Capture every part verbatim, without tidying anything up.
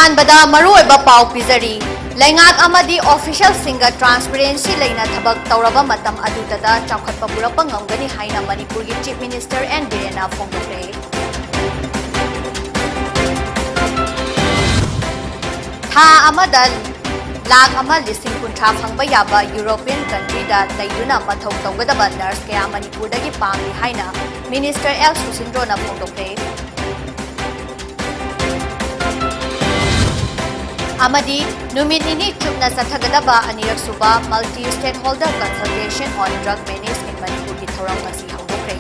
ꯑꯍꯥꯟꯕꯗ ꯃꯔꯨꯑꯣꯏꯕ ꯄꯥꯎ ꯄꯤꯖꯔꯤ꯫ ꯂꯩꯉꯥꯛ ꯑꯃꯗꯤ officialꯁꯤꯡꯒ transparency ꯂꯩꯅ ꯊꯕꯛ ꯇꯧꯔꯕ ꯃꯇꯝ ꯑꯗꯨꯗꯇ ꯆꯥꯎꯈꯠꯄ ꯄꯨꯔꯛꯄ ꯉꯝꯒꯅꯤ ꯍꯥꯏꯅ ꯃꯅꯤꯄꯨꯔꯒꯤ Chief Minister ꯑꯦꯟ ꯕꯤꯔꯦꯟꯅ ꯐꯣꯡꯗꯣꯛꯂꯦ꯫ ꯊꯥ ꯑꯃꯗ ꯂꯥꯈ ꯑꯃ ꯂꯤꯁꯤꯡ ꯀꯨꯟꯊ꯭ꯔꯥ ꯐꯪꯕ ꯌꯥꯕ European countryꯗ ꯂꯩꯗꯨꯅ ꯃꯊꯧ ꯇꯧꯒꯗꯕ nurse ꯀꯌꯥ ꯃꯅꯤꯄꯨꯔꯗꯒꯤ ꯄꯥꯝꯂꯤ ꯍꯥꯏꯅ Minister ꯑꯦꯜ ꯁꯨꯁꯤꯟꯗ꯭ꯔꯣꯅ ꯐꯣꯡꯗꯣꯛꯈ꯭ꯔꯦ꯫ ꯑꯃꯗꯤ ꯅꯨꯃꯤꯠ ꯅꯤꯅꯤ ꯆꯨꯞꯅ ꯆꯠꯊꯒꯗꯕ ꯑꯅꯤꯔꯛ ꯁꯨꯕ Multi Stakeholder Consultation on Drug Menace in ꯃꯅꯤꯄꯨꯔꯒꯤ ꯊꯧꯔꯝ ꯉꯁꯤ ꯍꯧꯗꯣꯛꯈ꯭ꯔꯦ꯫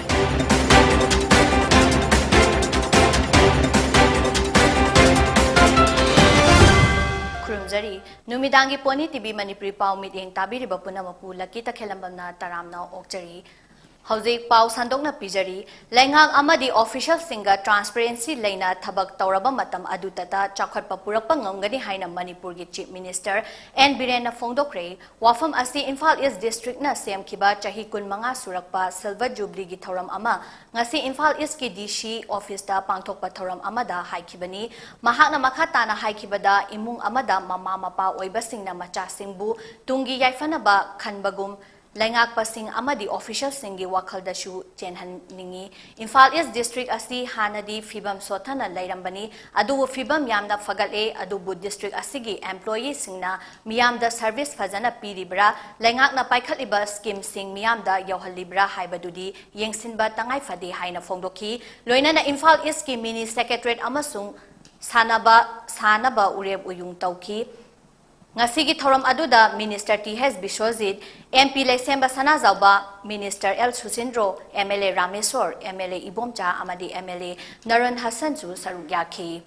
ꯈꯨꯔꯨꯝꯖꯔꯤ꯫ ꯅꯨꯃꯤꯗꯥꯡꯒꯤ ꯄꯣꯅꯤ ꯇꯤꯚꯤ ꯃꯅꯤꯄꯨꯔꯤ ꯄꯥꯎ ꯃꯤꯠꯌꯦꯡ ꯇꯥꯕꯤꯔꯤꯕ ꯄꯨꯝꯅꯃꯛꯄꯨ ꯂꯛꯀꯤ ꯇꯈꯦꯜꯂꯝꯕꯝꯅ ꯇꯔꯥꯝꯅ ꯑꯣꯛꯆꯔꯤ꯫ ꯍꯧꯖꯤꯛ ꯄꯥꯎ ꯁꯟꯗꯣꯛꯅ ꯄꯤꯖꯔꯤ꯫ ꯂꯩꯉꯥꯛ ꯑꯃꯗꯤ officialꯁꯤꯡꯒ transparency ꯂꯩꯅ ꯊꯕꯛ ꯇꯧꯔꯕ ꯃꯇꯝ ꯑꯗꯨꯗꯇ ꯆꯥꯎꯈꯠꯄ ꯄꯨꯔꯛꯄ ꯉꯝꯒꯅꯤ ꯍꯥꯏꯅ ꯃꯅꯤꯄꯨꯔꯒꯤ Chief Minister ꯑꯦꯟ ꯕꯤꯔꯦꯟꯅ ꯐꯣꯡꯗꯣꯛꯈ꯭ꯔꯦ꯫ ꯋꯥꯐꯝ ꯑꯁꯤ ꯏꯝꯐꯥꯜ East Districtꯅ ꯁꯦꯝꯈꯤꯕ ꯆꯍꯤ ꯀꯨꯟꯃꯉꯥ ꯁꯨꯔꯛꯄ Silver Jubileeꯒꯤ ꯊꯧꯔꯝ ꯑꯃ ꯉꯁꯤ ꯏꯝꯐꯥꯜ Eastꯀꯤ ꯗꯤ ꯁꯤ officeꯇ ꯄꯥꯡꯊꯣꯛꯄ ꯊꯧꯔꯝ ꯑꯃꯗ ꯍꯥꯏꯈꯤꯕꯅꯤ꯫ ꯃꯍꯥꯛꯅ ꯃꯈꯥ ꯇꯥꯅ ꯍꯥꯏꯈꯤꯕꯗ, ꯏꯃꯨꯡ ꯑꯃꯗ ꯃꯃꯥ ꯃꯄꯥ ꯑꯣꯏꯕꯁꯤꯡꯅ ꯃꯆꯥꯁꯤꯡꯕꯨ ꯇꯨꯡꯒꯤ ꯌꯥꯏꯐꯅꯕ ꯈꯟꯕꯒꯨꯝ, ꯂꯩꯉꯥꯛꯄꯁꯤꯡ ꯑꯃꯗꯤ officialꯁꯤꯡꯒꯤ ꯋꯥꯈꯜꯗꯁꯨ ꯆꯦꯟꯍꯟꯅꯤꯡꯏ꯫ ꯏꯝꯐꯥꯜ East District ꯑꯁꯤ ꯍꯥꯟꯅꯗꯤ ꯐꯤꯕꯝ ꯁꯣꯠꯊꯅ ꯂꯩꯔꯝꯕꯅꯤ, ꯑꯗꯨꯕꯨ ꯐꯤꯕꯝ ꯌꯥꯝꯅ ꯐꯒꯠꯂꯦ, ꯑꯗꯨꯕꯨ district ꯑꯁꯤꯒꯤ employeeꯁꯤꯡꯅ ꯃꯤꯌꯥꯝꯗ service ꯐꯖꯅ ꯄꯤꯔꯤꯕ꯭ꯔꯥ, ꯂꯩꯉꯥꯛꯅ ꯄꯥꯏꯈꯠꯂꯤꯕ schemeꯁꯤꯡ ꯃꯤꯌꯥꯝꯗ ꯌꯧꯍꯜꯂꯤꯕ꯭ꯔꯥ ꯍꯥꯏꯕꯗꯨꯗꯤ ꯌꯦꯡꯁꯤꯟꯕ ꯇꯉꯥꯏ ꯐꯗꯦ ꯍꯥꯏꯅ ꯐꯣꯡꯗꯣꯛꯈꯤ꯫ ꯂꯣꯏꯅꯅ ꯏꯝꯐꯥꯜ Eastꯀꯤ mini secretariat ꯑꯃꯁꯨꯡ ꯁꯥꯟꯅꯕ, ꯁꯥꯟꯅꯕ ꯎꯔꯦꯞ ꯎꯌꯨꯡ ꯇꯧꯈꯤ꯫ ꯉꯁꯤꯒꯤ ꯊꯧꯔꯝ ꯑꯗꯨꯗ Minister T H Biswajit, M P Leishemba Sanajaoba, Minister L Susindro, M L A Rameshor, M L A Ibomcha ꯑꯃꯗꯤ ꯑꯦꯝ ꯑꯦꯜ ꯑꯦ ꯅꯔꯟ ꯍꯁꯟꯁꯨ ꯁꯔꯨꯛ ꯌꯥꯈꯤ꯫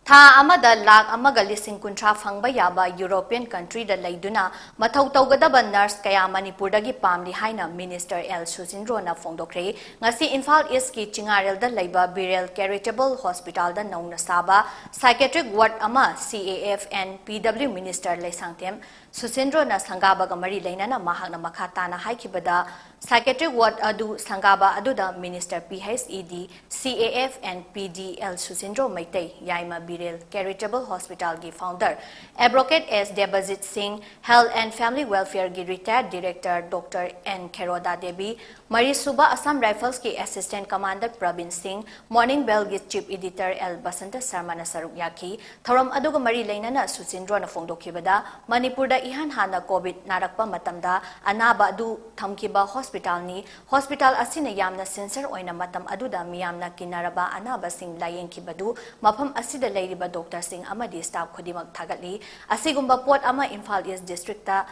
ꯊꯥ ꯑꯃꯗ ꯂꯥꯈ ꯑꯃꯒ ꯂꯤꯁꯤꯡ ꯀꯨꯟꯊ꯭ꯔꯥ ꯐꯪꯕ ꯌꯥꯕ European countryꯗ ꯂꯩꯗꯨꯅ ꯃꯊꯧ ꯇꯧꯒꯗꯕ nurse ꯀꯌꯥ ꯃꯅꯤꯄꯨꯔꯗꯒꯤ ꯄꯥꯝꯂꯤ ꯍꯥꯏꯅ Minister ꯑꯦꯜ ꯁꯨꯁꯤꯟꯗ꯭ꯔꯣꯅ ꯐꯣꯡꯗꯣꯛꯈ꯭ꯔꯦ꯫ ꯉꯁꯤ ꯏꯝꯐꯥꯜ Eastꯀꯤ ꯆꯤꯉꯥꯔꯦꯜꯗ ꯂꯩꯕ ꯕꯤꯔꯦꯜ Charitable Hospitalꯗ ꯅꯧꯅ ꯁꯥꯕ psychiatric ward ꯑꯃ C A F and P W Minister Leishangthem ꯁꯨꯁꯤꯟꯗ꯭ꯔꯣꯅ ꯁꯪꯒꯥꯕꯒ ꯃꯔꯤ ꯂꯩꯅꯅ ꯃꯍꯥꯛꯅ ꯃꯈꯥ ꯇꯥꯅ ꯍꯥꯏꯈꯤꯕꯗ, psychiatric ward ꯑꯗꯨ ꯁꯪꯒꯥꯕ ꯑꯗꯨꯗ Minister P H E D, C A F and P D L ꯁꯨꯁꯤꯟꯗ꯭ꯔꯣ Meitei, Yaima ꯕꯤꯔꯦꯜ Charitable Hospitalꯒꯤ founder Advocate S Debajit Singh, Health and Family Welfareꯒꯤ retired director Doctor N Kheroda Devi, ꯃꯔꯤꯁꯨꯕ Assam Riflesꯀꯤ Assistant Commander Pravin Singh, Morning Bellꯒꯤ Chief Editor L Basanta Sharmana ꯁꯔꯨꯛ ꯌꯥꯈꯤ꯫ ꯊꯧꯔꯝ ꯑꯗꯨꯒ ꯃꯔꯤ ꯂꯩꯅꯅ ꯁꯨꯁꯤꯟꯗ꯭ꯔꯣꯅ ꯐꯣꯡꯗꯣꯛꯈꯤꯕꯗ, ꯃꯅꯤꯄꯨꯔꯗ ꯏꯍꯥꯟ ꯍꯥꯟꯅ COVID ꯅꯥꯔꯛꯄ ꯃꯇꯝꯗ ꯑꯅꯥꯕ ꯑꯗꯨ ꯊꯝꯈꯤꯕ hospitalꯅꯤ꯫ Hospital ꯑꯁꯤꯅ ꯌꯥꯝꯅ sincere ꯑꯣꯏꯅ ꯃꯇꯝ ꯑꯗꯨꯗ ꯃꯤꯌꯥꯝꯅ ꯀꯤꯅꯔꯕ ꯑꯅꯥꯕꯁꯤꯡ ꯂꯥꯌꯦꯡꯈꯤꯕꯗꯨ ꯃꯐꯝ ꯑꯁꯤꯗ ꯂꯩꯔꯤꯕ doctorꯁꯤꯡ ꯑꯃꯗꯤ staff ꯈꯨꯗꯤꯡꯃꯛ ꯊꯥꯒꯠꯂꯤ꯫ ꯑꯁꯤꯒꯨꯝꯕ ꯄꯣꯠ ꯑꯃ ꯏꯝꯐꯥꯜ East Districtꯇ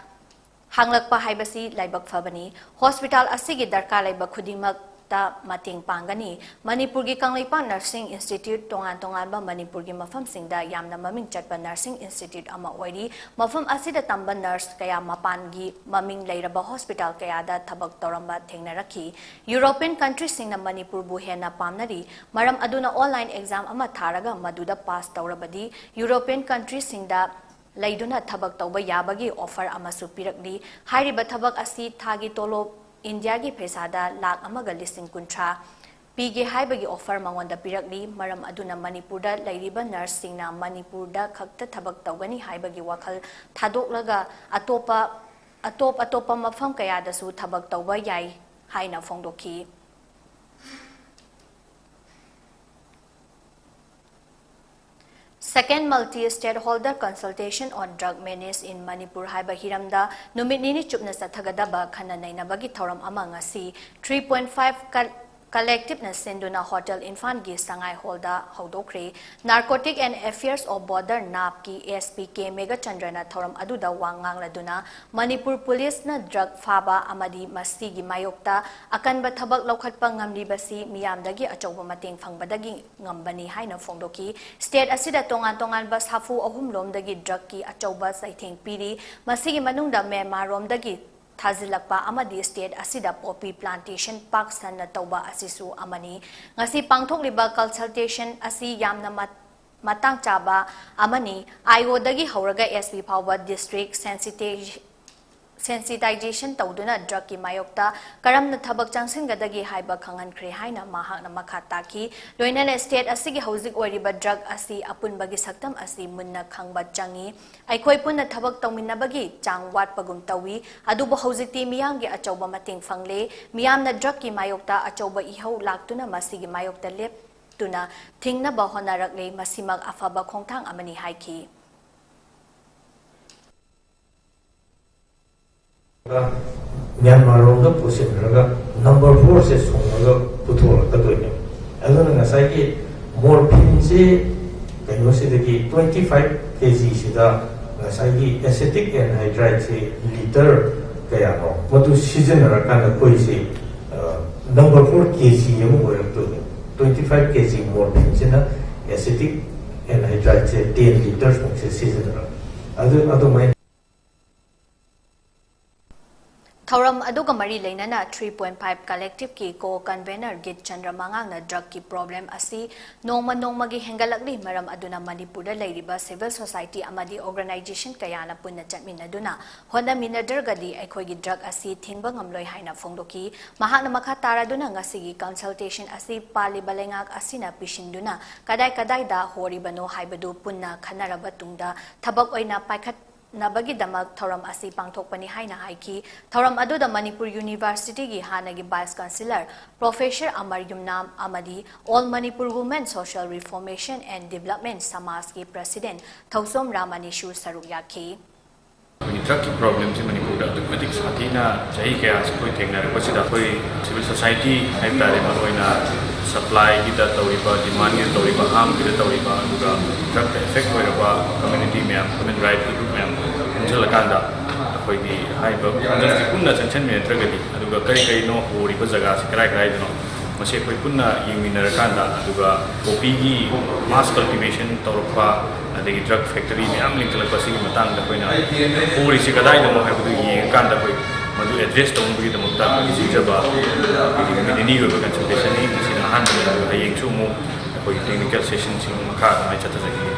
ꯍꯥꯡꯂꯛꯄ ꯍꯥꯏꯕꯁꯤ ꯂꯥꯏꯕꯛ ꯐꯕꯅꯤ꯫ Hospital ꯑꯁꯤꯒꯤ ꯗꯔꯀꯥꯔ ꯂꯩꯕ ꯈꯨꯗꯤꯡꯃꯛꯇ ꯃꯇꯦꯡ ꯄꯥꯡꯒꯅꯤ꯫ ꯃꯅꯤꯄꯨꯔꯒꯤ ꯀꯪꯂꯩꯄꯥꯛ Nursing Institute ꯇꯣꯉꯥꯟ ꯇꯣꯉꯥꯟꯕ ꯃꯅꯤꯄꯨꯔꯒꯤ ꯃꯐꯝꯁꯤꯡꯗ ꯌꯥꯝꯅ ꯃꯃꯤꯡ ꯆꯠꯄ nursing institute ꯑꯃ ꯑꯣꯏꯔꯤ꯫ ꯃꯐꯝ ꯑꯁꯤꯗ ꯇꯝꯕ nurse ꯀꯌꯥ ꯃꯄꯥꯟꯒꯤ ꯃꯃꯤꯡ ꯂꯩꯔꯕ hospital ꯀꯌꯥꯗ ꯊꯕꯛ ꯇꯧꯔꯝꯕ ꯊꯦꯡꯅꯔꯛꯈꯤ꯫ European countryꯁꯤꯡꯅ ꯃꯅꯤꯄꯨꯔꯕꯨ ꯍꯦꯟꯅ ꯄꯥꯝꯅꯔꯤ꯫ ꯃꯔꯝ ꯑꯗꯨꯅ online exam ꯑꯃ ꯊꯥꯔꯒ ꯃꯗꯨꯗ pass ꯇꯧꯔꯕꯗꯤ European countryꯁꯤꯡꯗ ꯂꯩꯗꯨꯅ ꯊꯕꯛ ꯇꯧꯕ ꯌꯥꯕꯒꯤ offer ꯑꯃꯁꯨ ꯄꯤꯔꯛꯂꯤ꯫ ꯍꯥꯏꯔꯤꯕ ꯊꯕꯛ ꯑꯁꯤ ꯊꯥꯒꯤ ꯇꯣꯂꯣꯞ ꯏꯟꯗꯤꯌꯥꯒꯤ ꯄꯩꯁꯥꯗ ꯂꯥꯈ ꯑꯃꯒ ꯂꯤꯁꯤꯡ ꯀꯨꯟꯊ꯭ꯔꯥ ꯄꯤꯒꯦ ꯍꯥꯏꯕꯒꯤ offer ꯃꯉꯣꯟꯗ ꯄꯤꯔꯛꯂꯤ꯫ ꯃꯔꯝ ꯑꯗꯨꯅ ꯃꯅꯤꯄꯨꯔꯗ ꯂꯩꯔꯤꯕ nurseꯁꯤꯡꯅ ꯃꯅꯤꯄꯨꯔꯗ ꯈꯛꯇ ꯊꯕꯛ ꯇꯧꯒꯅꯤ ꯍꯥꯏꯕꯒꯤ ꯋꯥꯈꯜ ꯊꯥꯗꯣꯛꯂꯒ ꯑꯇꯣꯞꯄ, ꯑꯇꯣꯞ ꯑꯇꯣꯞꯄ ꯃꯐꯝ ꯀꯌꯥꯗꯁꯨ ꯊꯕꯛ ꯇꯧꯕ ꯌꯥꯏ ꯍꯥꯏꯅ ꯐꯣꯡꯗꯣꯛꯈꯤ꯫ Second Multi-Stakeholder Consultation on Drug Menace in Manipur ꯍꯥꯏꯕ ꯍꯤꯔꯝꯗ ꯅꯨꯃꯤꯠ ꯅꯤꯅꯤ ꯆꯨꯞꯅ ꯆꯠꯊꯒꯗꯕ ꯈꯟꯅ ꯅꯩꯅꯕꯒꯤ ꯊꯧꯔꯝ ꯑꯃ ꯉꯁꯤ three point five Col-, Collectiveꯅ ꯁꯤꯟꯗꯨꯅ Hotel ꯏꯝꯐꯥꯜꯒꯤ ꯁꯉꯥꯏ Hallꯗ ꯍꯧꯗꯣꯛꯈ꯭ꯔꯦ꯫ Narcotic and Affairs of Border NAPꯀꯤ S P K ꯃꯦꯘꯆꯟꯗ꯭ꯔꯅ ꯊꯧꯔꯝ ꯑꯗꯨꯗ ꯋꯥ ꯉꯥꯡꯂꯗꯨꯅ, ꯃꯅꯤꯄꯨꯔ ꯄꯨꯂꯤꯁꯅ drug ꯐꯥꯕ ꯑꯃꯗꯤ ꯃꯁꯤꯒꯤ ꯃꯥꯌꯣꯛꯇ ꯑꯀꯟꯕ ꯊꯕꯛ ꯂꯧꯈꯠꯄ ꯉꯝꯂꯤꯕꯁꯤ ꯃꯤꯌꯥꯝꯗꯒꯤ ꯑꯆꯧꯕ ꯃꯇꯦꯡ ꯐꯪꯕꯗꯒꯤ ꯉꯝꯕꯅꯤ ꯍꯥꯏꯅ ꯐꯣꯡꯗꯣꯛꯈꯤ꯫ State ꯑꯁꯤꯗ ꯇꯣꯉꯥꯟ ꯇꯣꯉꯥꯟꯕ ꯁꯥꯐꯨ ꯑꯍꯨꯝ ꯂꯣꯝꯗꯒꯤ drugꯀꯤ ꯑꯆꯧꯕ ꯆꯩꯊꯦꯡ ꯄꯤꯔꯤ꯫ ꯃꯁꯤꯒꯤ ꯃꯅꯨꯡꯗ ꯃ꯭ꯌꯥꯟꯃꯥꯔ ꯔꯣꯝꯗꯒꯤ ꯊꯥꯖꯤꯜꯂꯛꯄ ꯑꯃꯗꯤ state ꯑꯁꯤꯗ poppy plantation ꯄꯥꯛ ꯁꯟꯅ ꯇꯧꯕ ꯑꯁꯤꯁꯨ ꯑꯃꯅꯤ꯫ ꯉꯁꯤ ꯄꯥꯡꯊꯣꯛꯂꯤꯕ consultation ꯑꯁꯤ ꯌꯥꯝꯅ ꯃꯠ-, ꯃꯇꯥꯡ ꯆꯥꯕ ꯑꯃꯅꯤ꯫ ꯑꯥꯏ ꯑꯣꯗꯒꯤ ꯍꯧꯔꯒ ꯑꯦꯁ ꯄꯤ ꯐꯥꯎꯕ district sensitization ꯇꯧꯗꯨꯅ drugꯀꯤ ꯃꯥꯌꯣꯛꯇ ꯀꯔꯝꯅ ꯊꯕꯛ ꯆꯪꯁꯤꯟꯒꯗꯒꯦ ꯍꯥꯏꯕ ꯈꯪꯍꯟꯈ꯭ꯔꯦ ꯍꯥꯏꯅ ꯃꯍꯥꯛꯅ ꯃꯈꯥ ꯇꯥꯈꯤ꯫ ꯂꯣꯏꯅꯅ state ꯑꯁꯤꯒꯤ ꯍꯧꯖꯤꯛ ꯑꯣꯏꯔꯤꯕ drug ꯑꯁꯤ ꯑꯄꯨꯟꯕꯒꯤ ꯁꯛꯇꯝ ꯑꯁꯤ ꯃꯨꯟꯅ ꯈꯪꯕ ꯆꯪꯏ꯫ ꯑꯩꯈꯣꯏ ꯄꯨꯟꯅ ꯊꯕꯛ ꯇꯧꯃꯤꯟꯅꯕꯒꯤ ꯆꯥꯡ ꯋꯥꯠꯄꯒꯨꯝ ꯇꯧꯏ, ꯑꯗꯨꯕꯨ ꯍꯧꯖꯤꯛꯇꯤ ꯃꯤꯌꯥꯝꯒꯤ ꯑꯆꯧꯕ ꯃꯇꯦꯡ ꯐꯪꯂꯦ꯫ ꯃꯤꯌꯥꯝꯅ drugꯀꯤ ꯃꯥꯌꯣꯛꯇ ꯑꯆꯧꯕ ꯏꯍꯧ ꯂꯥꯛꯇꯨꯅ ꯃꯁꯤꯒꯤ ꯃꯥꯌꯣꯛꯇ ꯂꯦꯞꯇꯨꯅ ꯊꯤꯡꯅꯕ ꯍꯣꯠꯅꯔꯛꯂꯦ꯫ ꯃꯁꯤꯃꯛ ꯑꯐꯕ ꯈꯣꯡꯊꯥꯡ ꯑꯃꯅꯤ ꯍꯥꯏꯈꯤ꯫ ꯃ꯭ꯌꯥꯟꯃꯥꯔ ꯔꯣꯝꯗ ꯄꯨꯁꯤꯟꯈ꯭ꯔꯒ number fourꯁꯦ ꯁꯨꯡꯉꯒ ꯄꯨꯊꯣꯔꯛꯀꯗꯣꯏꯅꯦ꯫ ꯑꯗꯨꯅ ꯉꯁꯥꯏꯒꯤ morphineꯁꯤ ꯀꯩꯅꯣꯁꯤꯗꯒꯤ twenty five kgꯁꯤꯗ ꯉꯁꯥꯏꯒꯤ acetic anhydrideꯁꯤ litre ꯀꯌꯥꯅꯣ ꯃꯗꯨ ꯁꯤꯖꯤꯟꯅꯔꯀꯥꯟꯗ ꯑꯩꯈꯣꯏꯁꯤ number four kg ꯑꯃ ꯑꯣꯏꯔꯛꯇꯣꯏꯅꯦ꯫ Twenty five kg morphineꯁꯤꯅ acetic anhydrideꯁꯦ ten litresꯃꯨꯛꯁꯦ ꯁꯤꯖꯤꯟꯅꯔꯛ ꯑꯗꯨ ꯑꯗꯨꯃꯥꯏꯅ ꯊꯧꯔꯝ ꯑꯗꯨꯒ ꯃꯔꯤ ꯂꯩꯅꯅ three point five Collectiveꯀꯤ co-convenor ꯒꯤꯠ Chandra ꯃꯉꯥꯡꯅ drugꯀꯤ problem ꯑꯁꯤ ꯅꯣꯡꯃ ꯅꯣꯡꯃꯒꯤ ꯍꯦꯟꯒꯠꯂꯛꯂꯤ꯫ ꯃꯔꯝ ꯑꯗꯨꯅ ꯃꯅꯤꯄꯨꯔꯗ ꯂꯩꯔꯤꯕ civil society ꯑꯃꯗꯤ organisation ꯀꯌꯥꯅ ꯄꯨꯟꯅ ꯆꯠꯃꯤꯟꯅꯗꯨꯅ ꯍꯣꯠꯅꯃꯤꯟꯅꯗ꯭ꯔꯒꯗꯤ ꯑꯩꯈꯣꯏꯒꯤ drug ꯑꯁꯤ ꯊꯤꯡꯕ ꯉꯝꯂꯣꯏ ꯍꯥꯏꯅ ꯐꯣꯡꯗꯣꯛꯈꯤ꯫ ꯃꯍꯥꯛꯅ ꯃꯈꯥ ꯇꯥꯔꯗꯨꯅ ꯉꯁꯤꯒꯤ consultation ꯑꯁꯤ ꯄꯥꯜꯂꯤꯕ ꯂꯩꯉꯥꯛ ꯑꯁꯤꯅ ꯄꯤꯁꯤꯟꯗꯨꯅ ꯀꯗꯥꯏ ꯀꯗꯥꯏꯗ ꯍꯣꯔꯤꯕꯅꯣ ꯍꯥꯏꯕꯗꯨ ꯄꯨꯟꯅ ꯈꯟꯅꯔꯕ ꯇꯨꯡꯗ ꯊꯕꯛ ꯑꯣꯏꯅ ꯄꯥꯏꯈꯠ ꯅꯕꯒꯤꯗꯃꯛ ꯊꯧꯔꯝ ꯑꯁꯤ ꯄꯥꯡꯊꯣꯛꯄꯅꯤ ꯍꯥꯏꯅ ꯍꯥꯏꯈꯤ꯫ ꯊꯧꯔꯝ ꯑꯗꯨꯗ ꯃꯅꯤꯄꯨꯔ Universityꯒꯤ ꯍꯥꯟꯅꯒꯤ Vice Chancellor Professor ꯑꯃꯔ ꯌꯨꯝꯅꯥꯝ ꯑꯃꯗꯤ All Manipur Women Social Reformation and Development ꯁꯃꯥꯖꯀꯤ President ꯊꯧꯁꯣꯝ ꯔꯥꯃꯅꯤꯁꯨ ꯁꯔꯨꯛ ꯌꯥꯈꯤ꯫ ꯑꯩꯈꯣꯏꯒꯤ drugꯀꯤ problemꯁꯤ ꯃꯅꯤꯄꯨꯔꯗ ꯑꯗꯨꯛꯀꯤ ꯃꯇꯤꯛ ꯁꯥꯊꯤꯅ ꯆꯍꯤ ꯀꯌꯥꯁꯤ ꯑꯩꯈꯣꯏ ꯊꯦꯡꯅꯔꯛꯄꯁꯤꯗ ꯑꯩꯈꯣꯏ civil society ꯍꯥꯏꯕ ꯇꯥꯔꯦ, ꯃꯔꯨꯑꯣꯏꯅ supplyꯒꯤꯗ ꯇꯧꯔꯤꯕ, demandꯒꯤꯗ ꯇꯧꯔꯤꯕ, harmꯒꯤꯗ ꯇꯧꯔꯤꯕ, ꯑꯗꯨꯒ drugꯇ effect ꯑꯣꯏꯔꯕ community ꯃꯌꯥꯝ, human rights group ꯃꯌꯥꯝ ꯄꯨꯟꯁꯤꯜꯂꯀꯥꯟꯗ ꯑꯩꯈꯣꯏꯒꯤ ꯍꯥꯏꯔꯤꯕ ꯈꯣꯡꯖꯪꯁꯤ ꯄꯨꯟꯅ ꯆꯪꯁꯤꯟꯃꯤꯟꯅꯗ꯭ꯔꯒꯗꯤ, ꯑꯗꯨꯒ ꯀꯔꯤ ꯀꯔꯤꯅꯣ ꯍꯣꯔꯤꯕ ꯖꯒꯥꯁꯤ ꯀꯗꯥꯏ ꯀꯗꯥꯏꯗꯅꯣ, ꯃꯁꯤ ꯑꯩꯈꯣꯏ ꯄꯨꯟꯅ ꯌꯦꯡꯃꯤꯟꯅꯔꯀꯥꯟꯗ, ꯑꯗꯨꯒ poppyꯒꯤ mass cultivation ꯇꯧꯔꯛꯄ, ꯑꯗꯒꯤ drug factory ꯃꯌꯥꯝ ꯂꯤꯡꯈꯠꯂꯛꯄ, ꯁꯤꯒꯤ ꯃꯇꯥꯡꯗ ꯑꯩꯈꯣꯏꯅ ꯍꯣꯔꯤꯁꯤ ꯀꯗꯥꯏꯗꯅꯣ ꯍꯥꯏꯕꯗꯨ ꯌꯦꯡꯉꯀꯥꯟꯗ ꯑꯩꯈꯣꯏ ꯃꯗꯨ address ꯇꯧꯅꯕꯒꯤꯗꯃꯛꯇ ꯑꯩꯈꯣꯏꯒꯤ ꯁꯤꯟꯖꯕ ꯑꯩꯈꯣꯏꯒꯤ ꯅꯨꯃꯤꯠ ꯅꯤꯅꯤꯒꯤ ꯑꯣꯏꯕ consultationꯅꯤ꯫ ꯃꯁꯤꯅ ꯑꯍꯥꯟꯕꯅꯤ꯫ ꯑꯗꯨꯒ ꯍꯌꯦꯡꯁꯨ ꯑꯃꯨꯛ ꯑꯩꯈꯣꯏꯒꯤ technical sessionꯁꯤꯡ ꯃꯈꯥ ꯑꯗꯨꯃꯥꯏꯅ ꯆꯠꯊꯖꯈꯤꯒꯦ꯫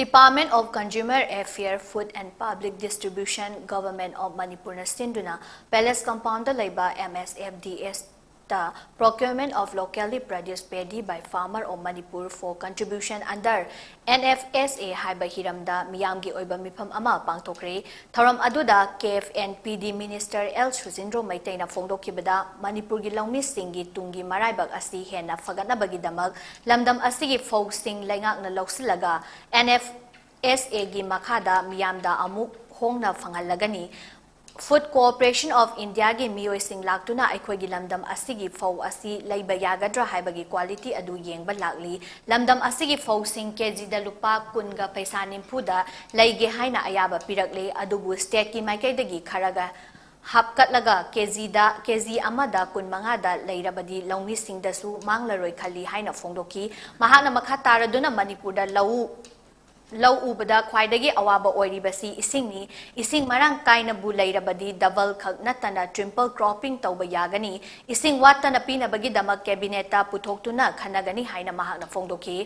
Department of Consumer Affairs, Food and Public Distribution, Government of Manipurꯅ ꯁꯤꯟꯗꯨꯅ Palace Compoundꯗ ꯂꯩꯕ M S F D S ꯇ Procurement of Locally Produced Paddy by Farmer of Manipur for Contribution under N F S A ꯍꯥꯏꯕ ꯍꯤꯔꯝꯗ ꯃꯤꯌꯥꯝꯒꯤ ꯑꯣꯏꯕ ꯃꯤꯐꯝ ꯑꯃ ꯄꯥꯡꯊꯣꯛꯈ꯭ꯔꯦ꯫ ꯊꯧꯔꯝ ꯑꯗꯨꯗ K F and P D Minister L ꯁꯨꯖꯤꯟꯗ꯭ꯔꯣ ꯃꯩꯇꯩꯅ ꯐꯣꯡꯗꯣꯛꯈꯤꯕꯗ, ꯃꯅꯤꯄꯨꯔꯒꯤ ꯂꯧꯃꯤꯁꯤꯡꯒꯤ ꯇꯨꯡꯒꯤ ꯃꯔꯥꯏꯕꯛ ꯑꯁꯤ ꯍꯦꯟꯅ ꯐꯒꯠꯅꯕꯒꯤꯗꯃꯛ ꯂꯝꯗꯝ ꯑꯁꯤꯒꯤ ꯐꯧꯁꯤꯡ ꯂꯩꯉꯥꯛꯅ ꯂꯧꯁꯤꯜꯂꯒ N F S Aꯒꯤ ꯃꯈꯥꯗ ꯃꯤꯌꯥꯝꯗ ꯑꯃꯨꯛ ꯍꯣꯡꯅ ꯐꯪꯍꯜꯂꯒꯅꯤ꯫ Food Corporation of Indiaꯒꯤ ꯃꯤꯑꯣꯏꯁꯤꯡ ꯂꯥꯛꯇꯨꯅ ꯑꯩꯈꯣꯏꯒꯤ ꯂꯝꯗꯝ ꯑꯁꯤꯒꯤ ꯐꯧ ꯑꯁꯤ ꯂꯩꯕ ꯌꯥꯒꯗ꯭ꯔꯥ ꯍꯥꯏꯕꯒꯤ quality ꯑꯗꯨ ꯌꯦꯡꯕ ꯂꯥꯛꯂꯤ꯫ ꯂꯝꯗꯝ ꯑꯁꯤꯒꯤ ꯐꯧꯁꯤꯡ ꯀꯦꯖꯤꯗ ꯂꯨꯄꯥ ꯀꯨꯟꯒ ꯄꯩꯁꯥ ꯅꯤꯐꯨꯗ ꯂꯩꯒꯦ ꯍꯥꯏꯅ ꯑꯌꯥꯕ ꯄꯤꯔꯛꯂꯦ, ꯑꯗꯨꯕꯨ stateꯀꯤ ꯃꯥꯏꯀꯩꯗꯒꯤ ꯈꯔꯒ ꯍꯥꯞꯀꯠꯂꯒ ꯀꯦꯖꯤꯗ, ꯀꯦꯖꯤ ꯑꯃꯗ ꯀꯨꯟꯃꯉꯥꯗ ꯂꯩꯔꯕꯗꯤ ꯂꯧꯃꯤꯁꯤꯡꯗꯁꯨ ꯃꯥꯡꯂꯔꯣꯏ ꯈꯜꯂꯤ ꯍꯥꯏꯅ ꯐꯣꯡꯗꯣꯛꯈꯤ꯫ ꯃꯍꯥꯛꯅ ꯃꯈꯥ ꯇꯥꯔꯗꯨꯅ ꯃꯅꯤꯄꯨꯔꯗ ꯂꯧ ꯂꯧ ꯎꯕꯗ ꯈ꯭ꯋꯥꯏꯗꯒꯤ ꯑꯋꯥꯕ ꯑꯣꯏꯔꯤꯕꯁꯤ ꯏꯁꯤꯡꯅꯤ꯫ ꯏꯁꯤꯡ ꯃꯔꯥꯡ ꯀꯥꯏꯅꯕꯨ ꯂꯩꯔꯕꯗꯤ double ꯈꯛ ꯅꯠꯇꯅ triple cropping ꯇꯧꯕ ꯌꯥꯒꯅꯤ꯫ ꯏꯁꯤꯡ ꯋꯥꯠꯇꯅ ꯄꯤꯅꯕꯒꯤꯗꯃꯛ cabinetꯇ ꯄꯨꯊꯣꯛꯇꯨꯅ ꯈꯟꯅꯒꯅꯤ ꯍꯥꯏꯅ ꯃꯍꯥꯛꯅ ꯐꯣꯡꯗꯣꯛꯈꯤ꯫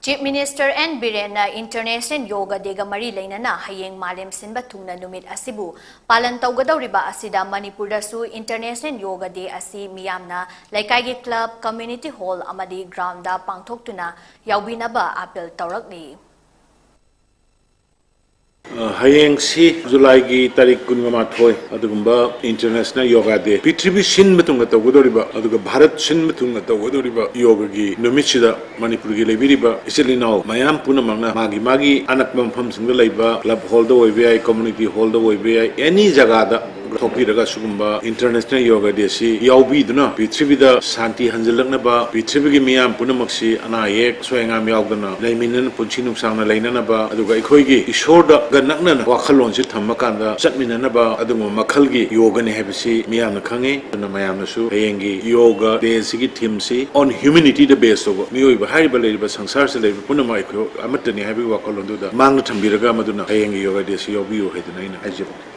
Chief Minister N ꯕꯤꯔꯦꯟꯅ International Yoga Dayꯒ ꯃꯔꯤ ꯂꯩꯅꯅ ꯍꯌꯦꯡ ꯃꯥꯂꯦꯝ ꯁꯤꯟꯕ ꯊꯨꯡꯅ ꯅꯨꯃꯤꯠ ꯑꯁꯤꯕꯨ ꯄꯥꯂꯟ ꯇꯧꯒꯗꯧꯔꯤꯕ ꯑꯁꯤꯗ ꯃꯅꯤꯄꯨꯔꯗꯁꯨ International Yoga Day ꯑꯁꯤ ꯃꯤꯌꯥꯝꯅ ꯂꯩꯀꯥꯏꯒꯤ club, community hall ꯑꯃꯗꯤ groundꯗ ꯄꯥꯡꯊꯣꯛꯇꯨꯅ ꯌꯥꯎꯕꯤꯅꯕ appeal ꯇꯧꯔꯛꯂꯤ꯫ ꯑ, ꯍꯌꯦꯡꯁꯤ ꯖꯨꯂꯥꯏꯒꯤ ꯇꯥꯔꯤꯛ ꯀꯨꯟꯒ ꯃꯥꯊꯣꯏ, ꯑꯗꯨꯒꯨꯝꯕ International Yoga Day, ꯄ꯭ꯔꯤꯊꯤꯕꯤ ꯁꯤꯟꯕ ꯊꯨꯡꯅ ꯇꯧꯒꯗꯧꯔꯤꯕ, ꯑꯗꯨꯒ ꯚꯥꯔꯠ ꯁꯤꯟꯕ ꯊꯨꯡꯅ ꯇꯧꯒꯗꯧꯔꯤꯕ ꯌꯣꯒꯒꯤ ꯅꯨꯃꯤꯠꯁꯤꯗ ꯃꯅꯤꯄꯨꯔꯒꯤ ꯂꯩꯕꯤꯔꯤꯕ ꯏꯆꯤꯜ ꯏꯅꯥꯎ ꯃꯌꯥꯝ ꯄꯨꯝꯅꯃꯛꯅ ꯃꯥꯒꯤ ꯃꯥꯒꯤ ꯑꯅꯛꯄ ꯃꯐꯝꯁꯤꯡꯗ ꯂꯩꯕ club hallꯗ ꯑꯣꯏꯕ ꯌꯥꯏ, community hallꯗ ꯑꯣꯏꯕ ꯌꯥꯏ, any ꯖꯒꯥꯗ ꯊꯣꯛꯄꯤꯔꯒ ꯁꯤꯒꯨꯝꯕ International Yoga Day ꯁꯤ ꯌꯥꯎꯕꯤꯗꯨꯅ ꯄ꯭ꯔꯤꯊꯤꯕꯤꯗ ꯁꯥꯟꯇꯤ ꯍꯟꯖꯤꯜꯂꯛꯅꯕ, ꯄ꯭ꯔꯤꯊꯤꯕꯤꯒꯤ ꯃꯤꯌꯥꯝ ꯄꯨꯝꯅꯃꯛꯁꯤ ꯑꯅꯥ ꯑꯌꯦꯛ ꯑꯁꯣꯏ ꯑꯉꯥꯝ ꯌꯥꯎꯗꯅ ꯂꯩꯃꯤꯟꯅꯅ ꯄꯨꯟꯁꯤ ꯅꯨꯡꯁꯥꯡꯅ ꯂꯩꯅꯅꯕ, ꯑꯗꯨꯒ ꯑꯩꯈꯣꯏꯒꯤ ꯏꯁꯣꯔꯗꯒ ꯅꯛꯅꯅ ꯋꯥꯈꯜꯂꯣꯟꯁꯤ ꯊꯝꯃꯀꯥꯟꯗ ꯆꯠꯃꯤꯟꯅꯅꯕ ꯑꯗꯨꯒꯨꯝꯕ ꯃꯈꯜꯒꯤ ꯌꯣꯒꯅꯤ ꯍꯥꯏꯕꯁꯤ ꯃꯤꯌꯥꯝꯅ ꯈꯪꯉꯤ꯫ ꯑꯗꯨꯅ ꯃꯌꯥꯝꯅꯁꯨ ꯍꯌꯦꯡꯒꯤ Yoga Day ꯁꯤꯒꯤ theme ꯁꯤ on humanity ꯗ base ꯇꯧꯕ, ꯃꯤꯑꯣꯏꯕ ꯍꯥꯏꯔꯤꯕ ꯂꯩꯔꯤꯕ ꯁꯪꯁꯥꯔꯁꯤꯗ ꯂꯩꯔꯤꯕ ꯄꯨꯝꯅꯃꯛ ꯑꯩꯈꯣꯏ ꯑꯃꯠꯇꯅꯤ ꯍꯥꯏꯕꯒꯤ ꯋꯥꯈꯜꯂꯣꯟꯗꯨꯗ ꯃꯥꯡꯗ ꯊꯝꯕꯤꯔꯒ ꯃꯗꯨꯅ ꯍꯌꯦꯡꯒꯤ Yoga Day ꯁꯤ ꯌꯥꯎꯕꯤꯌꯨ ꯍꯥꯏꯗꯅ ꯑꯩꯅ ꯍꯥꯏꯖꯕꯅꯤ꯫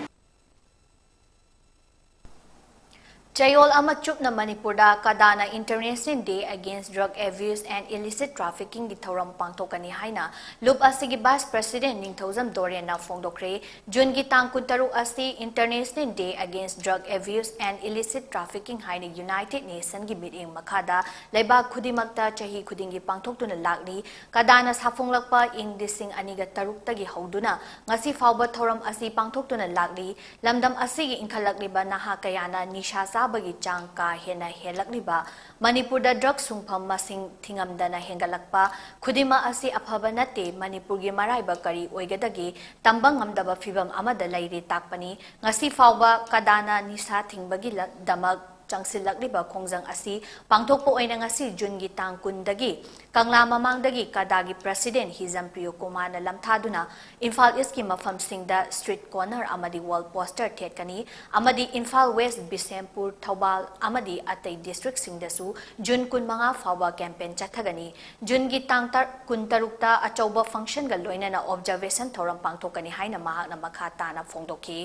ꯆꯌꯣꯜ ꯑꯃ ꯆꯨꯞꯅ ꯃꯅꯤꯄꯨꯔꯗ ꯀꯗꯥꯅ International Day Against Drug Abuse and Illicit Trafficking ꯒꯤ ꯊꯧꯔꯝ ꯄꯥꯡꯊꯣꯛꯀꯅꯤ ꯍꯥꯏꯅ ꯂꯨꯞ ꯑꯁꯤꯒꯤ Vice President ꯅꯤꯡꯊꯧꯖꯝ ꯗꯣꯔꯦꯟꯅ ꯐꯣꯡꯗꯣꯛꯈ꯭ꯔꯦ꯫ ꯖꯨꯟꯒꯤ ꯇꯥꯡ ꯀꯨꯟꯇꯔꯨꯛ ꯑꯁꯤ International Day Against Drug Abuse and Illicit Trafficking ꯍꯥꯏꯅ United Nation ꯒꯤ ꯃꯤꯠꯌꯦꯡ ꯃꯈꯥꯗ ꯂꯩꯕꯥꯛ ꯈꯨꯗꯤꯡꯃꯛꯇ ꯆꯍꯤ ꯈꯨꯗꯤꯡꯒꯤ ꯄꯥꯡꯊꯣꯛꯇꯨꯅ ꯂꯥꯛꯂꯤ꯫ ꯀꯗꯥꯅ ꯁꯥꯐꯣꯡꯂꯛꯄ ꯏꯪ ꯂꯤꯁꯤꯡ ꯑꯅꯤꯒ ꯇꯔꯨꯛꯇꯒꯤ ꯍꯧꯗꯨꯅ ꯉꯁꯤ ꯐꯥꯎꯕ ꯊꯧꯔꯝ ꯑꯁꯤ ꯄꯥꯡꯊꯣꯛꯇꯨꯅ ꯂꯥꯛꯂꯤ꯫ ꯂꯝꯗꯝ ꯑꯁꯤꯒꯤ ꯏꯟꯈꯠꯂꯛꯂꯤꯕ ꯅꯍꯥ ꯀꯌꯥꯅ ꯅꯤꯁꯥ ꯆꯥꯕꯒꯤ ꯆꯥꯡ ꯀꯥ ꯍꯦꯟꯅ ꯍꯦꯜꯂꯛꯂꯤꯕ, ꯃꯅꯤꯄꯨꯔꯗ drug ꯁꯨꯡꯐꯝ ꯃꯁꯤꯡ ꯊꯤꯉꯝꯗꯅ ꯍꯦꯟꯒꯠꯂꯛꯄ ꯈꯨꯗꯤꯡꯃꯛ ꯑꯁꯤ ꯑꯐꯕ ꯅꯠꯇꯦ꯫ ꯃꯅꯤꯄꯨꯔꯒꯤ ꯃꯔꯥꯏꯕꯛ ꯀꯔꯤ ꯑꯣꯏꯒꯗꯒꯦ ꯇꯝꯕ ꯉꯝꯗꯕ ꯐꯤꯚꯝ ꯑꯃꯗ ꯂꯩꯔꯦ ꯇꯥꯛꯄꯅꯤ꯫ ꯉꯁꯤ ꯐꯥꯎꯕ ꯀꯗꯥꯅ ꯅꯤꯁꯥ ꯊꯤꯡꯕꯒꯤ ꯂ-, ꯗꯃꯛ ꯆꯪꯁꯤꯜꯂꯛꯂꯤꯕ ꯈꯣꯡꯖꯪ ꯑꯁꯤ ꯄꯥꯡꯊꯣꯛꯄ ꯑꯣꯏꯅ ꯉꯁꯤ ꯖꯨꯟꯒꯤ ꯇꯥꯡ ꯀꯨꯟꯗꯒꯤ ꯀꯪꯂꯥ ꯃꯃꯥꯡꯗꯒꯤ ꯀꯗꯥꯒꯤ President ꯍꯤꯖꯝ ꯄ꯭ꯔꯤꯌꯣ ꯀꯨꯃꯥꯔꯅ ꯂꯝꯊꯥꯗꯨꯅ ꯏꯝꯐꯥꯜ East ꯀꯤ ꯃꯐꯝꯁꯤꯡꯗ street corner ꯑꯃꯗꯤ wall poster ꯊꯦꯠꯀꯅꯤ ꯑꯃꯗꯤ ꯏꯝꯐꯥꯜ West, ꯕꯤꯁꯦꯝꯄꯨꯔ, ꯊꯧꯕꯥꯜ ꯑꯃꯗꯤ ꯑꯇꯩ district ꯁꯤꯡꯗꯁꯨ ꯖꯨꯟ ꯀꯨꯟꯃꯉꯥ ꯐꯥꯎꯕ campaign ꯆꯠꯊꯒꯅꯤ꯫ ꯖꯨꯟꯒꯤ ꯇꯥꯡ ꯇꯔ-, ꯀꯨꯟꯇꯔꯨꯛꯇ ꯑꯆꯧꯕ function ꯒ ꯂꯣꯏꯅꯅ observation ꯊꯧꯔꯝ ꯄꯥꯡꯊꯣꯛꯀꯅꯤ ꯍꯥꯏꯅ ꯃꯍꯥꯛꯅ ꯃꯈꯥ ꯇꯥꯅ ꯐꯣꯡꯗꯣꯛꯈꯤ꯫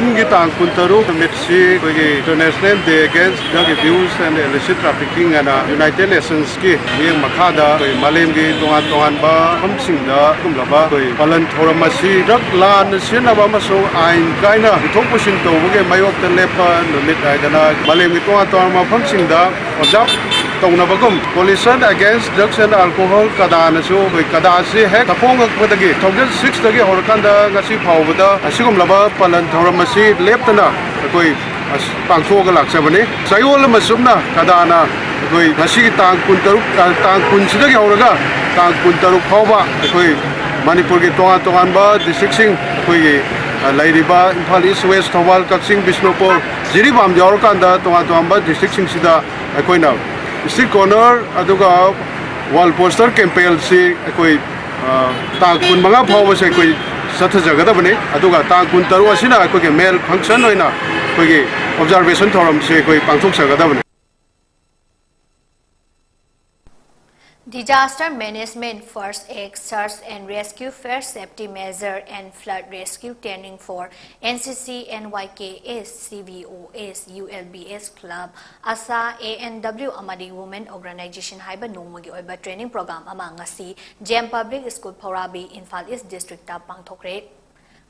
ꯖꯨꯟꯒꯤ ꯇꯥꯡ ꯀꯨꯟꯇꯔꯨꯛ ꯅꯨꯃꯤꯠꯁꯤ ꯑꯩꯈꯣꯏꯒꯤ International Day Against Drug Abuse and Illicit Trafficking ꯍꯥꯏꯅ United Nations ꯀꯤ ꯃꯤꯠꯌꯦꯡ ꯃꯈꯥꯗ ꯑꯩꯈꯣꯏ ꯃꯥꯂꯦꯝꯒꯤ ꯇꯣꯉꯥꯟ ꯇꯣꯉꯥꯟꯕ ꯃꯐꯝꯁꯤꯡꯗ ꯑꯗꯨꯒꯨꯝꯂꯕ ꯑꯩꯈꯣꯏ ꯄꯥꯂꯟ ꯊꯧꯔꯝ ꯑꯁꯤ drug ꯂꯥꯟꯅ ꯁꯤꯖꯤꯟꯅꯕ ꯑꯃꯁꯨꯡ ꯑꯥꯏꯟ ꯀꯥꯏꯅ ꯄꯨꯊꯣꯛ ꯄꯨꯁꯤꯟ ꯇꯧꯕꯒꯤ ꯃꯥꯌꯣꯛꯇ ꯂꯦꯞꯄ ꯅꯨꯃꯤꯠ ꯍꯥꯏꯗꯅ ꯃꯥꯂꯦꯝꯒꯤ ꯇꯣꯉꯥꯟ ꯇꯣꯉꯥꯟꯕ ꯃꯐꯝꯁꯤꯡꯗ observe ꯇꯧꯅꯕꯒꯨꯝ, Coalition Against Drugs and Alcohol, ꯀꯗꯥꯅꯁꯨ ꯑꯩꯈꯣꯏ ꯀꯗꯥꯁꯤ ꯍꯦꯛ ꯊꯥꯐꯣꯡꯉꯛꯄꯗꯒꯤ two thousand six ꯇꯒꯤ ꯍꯧꯔꯀꯥꯟꯗ ꯉꯁꯤ ꯐꯥꯎꯕꯗ ꯑꯁꯤꯒꯨꯝꯂꯕ ꯄꯥꯂꯟ ꯊꯧꯔꯝ ꯑꯁꯤ ꯂꯦꯞꯇꯅ ꯑꯩꯈꯣꯏ ꯑꯁ-, ꯄꯥꯡꯊꯣꯛꯑꯒ ꯂꯥꯛꯆꯕꯅꯤ꯫ ꯆꯌꯣꯜ ꯑꯃ ꯆꯨꯞꯅ ꯀꯗꯥꯅ ꯑꯩꯈꯣꯏ ꯉꯁꯤꯒꯤ ꯇꯥꯡ ꯀꯨꯟꯇꯔꯨꯛ, ꯑ, ꯇꯥꯡ ꯀꯨꯟꯁꯤꯗꯒꯤ ꯍꯧꯔꯒ ꯇꯥꯡ ꯀꯨꯟꯇꯔꯨꯛ ꯐꯥꯎꯕ ꯑꯩꯈꯣꯏ ꯃꯅꯤꯄꯨꯔꯒꯤ ꯇꯣꯉꯥꯟ ꯇꯣꯉꯥꯟꯕ ꯗꯤꯁꯇ꯭ꯔꯤꯛꯁꯤꯡ, ꯑꯩꯈꯣꯏꯒꯤ, ꯑ, ꯂꯩꯔꯤꯕ ꯏꯝꯐꯥꯜ ꯏꯁ, ꯋꯦꯁ, ꯊꯧꯕꯥꯜ, ꯀꯛꯆꯤꯡ, ꯕꯤꯁꯅꯨꯄꯨꯔ, ꯖꯤꯔꯤꯕꯥꯝ ꯌꯥꯎꯔꯀꯥꯟꯗ ꯇꯣꯉꯥꯟ ꯇꯣꯉꯥꯟꯕ ꯗꯤꯁꯇ꯭ꯔꯤꯛꯁꯤꯡꯁꯤꯗ ꯑꯩꯈꯣꯏꯅ ꯁ꯭ꯇ꯭ꯔꯤꯠ ꯀꯣꯔꯅꯔ ꯑꯗꯨꯒ ꯋꯥꯜ ꯄꯣꯁꯇꯔ ꯀꯦꯝꯄꯦꯟꯁꯤ ꯑꯩꯈꯣꯏ, ꯑ, ꯇꯥꯡ ꯀꯨꯟꯃꯉꯥ ꯐꯥꯎꯕꯁꯦ ꯑꯩꯈꯣꯏ ꯆꯠꯊꯖꯒꯗꯕꯅꯤ꯫ ꯑꯗꯨꯒ ꯇꯥꯡ ꯀꯨꯟꯇꯔꯨꯛ ꯑꯁꯤꯅ ꯑꯩꯈꯣꯏꯒꯤ ꯃꯦꯟ ꯐꯪꯁꯟ ꯑꯣꯏꯅ ꯑꯩꯈꯣꯏꯒꯤ ꯑꯣꯕꯖꯥꯔꯕꯦꯁꯟ ꯊꯧꯔꯝꯁꯦ ꯑꯩꯈꯣꯏ ꯄꯥꯡꯊꯣꯛꯆꯒꯗꯕꯅꯤ꯫ Disaster Management, First Aid, Search and Rescue, Fire Safety Measure and Flood Rescue Training for N C C, N Y K S, C V O S, U L B S Club, ASHA, A N W ꯑꯃꯗꯤ Women Organization ꯍꯥꯏꯕ ꯅꯣꯡꯃꯒꯤ ꯑꯣꯏꯕ training program ꯑꯃ ꯉꯁꯤ J M Public School ꯐꯧꯔꯥꯕꯤ, Imphal ꯏꯁ district ꯇ ꯄꯥꯡꯊꯣꯛꯈ꯭ꯔꯦ꯫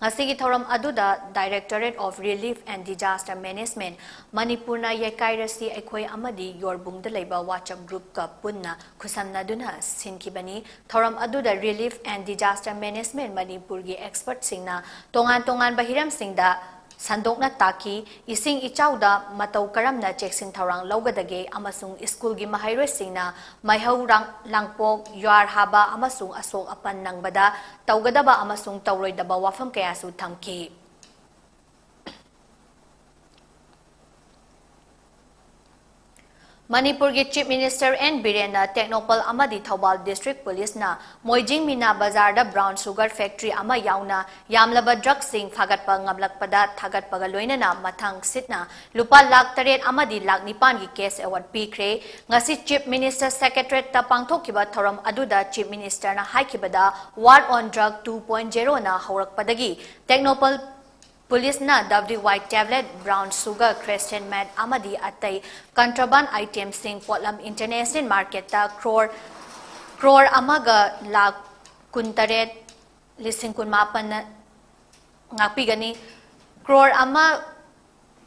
ꯉꯁꯤꯒꯤ ꯊꯧꯔꯝ ꯑꯗꯨꯗ Directorate of Relief and Disaster Management, ꯃꯅꯤꯄꯨꯔꯅ ꯌꯩꯀꯥꯏꯔꯁꯤ ꯑꯩꯈꯣꯏ ꯑꯃꯗꯤ ꯌꯣꯔꯕꯨꯡꯗ ꯂꯩꯕ WhatsApp group ꯀ ꯄꯨꯟꯅ ꯈꯨꯠꯁꯝꯅꯗꯨꯅ ꯁꯤꯟꯈꯤꯕꯅꯤ꯫ ꯊꯧꯔꯝ ꯑꯗꯨꯗ Relief and Disaster Management ꯃꯅꯤꯄꯨꯔꯒꯤ expert ꯁꯤꯡꯅ ꯇꯣꯉꯥꯟ ꯇꯣꯉꯥꯟꯕ ꯍꯤꯔꯝꯁꯤꯡꯗ ꯁꯟꯗꯣꯛꯅ ꯇꯥꯛꯈꯤ꯫ ꯏꯁꯤꯡ ꯏꯆꯥꯎꯗ ꯃꯇꯧ ꯀꯔꯝꯅ ꯆꯦꯛꯁꯤꯟ ꯊꯧꯔꯥꯡ ꯂꯧꯒꯗꯒꯦ ꯑꯃꯁꯨꯡ ꯁ꯭ꯀꯨꯜꯒꯤ ꯃꯍꯩꯔꯣꯏꯁꯤꯡꯅ ꯃꯩꯍꯧ ꯔꯥꯡ-, ꯂꯥꯡꯄꯣꯛ, ꯌꯨꯍꯥꯔ ꯍꯥꯕ ꯑꯃꯁꯨꯡ ꯑꯁꯣꯛ ꯑꯄꯟ ꯅꯪꯕꯗ ꯇꯧꯒꯗꯕ ꯑꯃꯁꯨꯡ ꯇꯧꯔꯣꯏꯗꯕ ꯋꯥꯐꯝ ꯀꯌꯥꯁꯨ ꯊꯝꯈꯤ꯫ ꯃꯅꯤꯄꯨꯔꯒꯤ Chief Minister N ꯕꯤꯔꯦꯟꯅ ꯇꯦꯡꯅꯧꯄꯜ ꯑꯃꯗꯤ ꯊꯧꯕꯥꯜ district police ꯅ ꯃꯣꯏꯖꯤꯡ ꯃꯤꯅꯥ ꯕꯖꯥꯔꯗ brown sugar factory ꯑꯃ ꯌꯥꯎꯅ ꯌꯥꯝꯂꯕ drug ꯁꯤꯡ ꯐꯥꯒꯠꯄ ꯉꯝꯂꯛꯄꯗ ꯊꯥꯒꯠꯄꯒ ꯂꯣꯏꯅꯅ ꯃꯊꯪ ꯁꯤꯠꯅ ꯂꯨꯄꯥ ꯂꯥꯈ ꯇꯔꯦꯠ ꯑꯃꯗꯤ ꯂꯥꯈ ꯅꯤꯄꯥꯟꯒꯤ cash award ꯄꯤꯈ꯭ꯔꯦ꯫ ꯉꯁꯤ Chief Minister Secretariat ꯇ ꯄꯥꯡꯊꯣꯛꯈꯤꯕ ꯊꯧꯔꯝ ꯑꯗꯨꯗ Chief Minister ꯅ ꯍꯥꯏꯈꯤꯕꯗ War on Drug two point zero ꯅ ꯍꯧꯔꯛꯄꯗꯒꯤ ꯇꯦꯡꯅꯧꯄꯜ police ꯅ W Y tablet, brown sugar, crystal meth ꯑꯃꯗꯤ ꯑꯇꯩ contraband item ꯁꯤꯡ ꯄꯣꯠꯂꯝ international market ꯇ crore, crore ꯑꯃꯒ ꯂꯥꯈ ꯀꯨꯟꯇꯔꯦꯠ ꯂꯤꯁꯤꯡ ꯀꯨꯟꯃꯥꯄꯟ ꯉꯥꯛꯄꯤꯒꯅꯤ꯫ Crore ꯑꯃ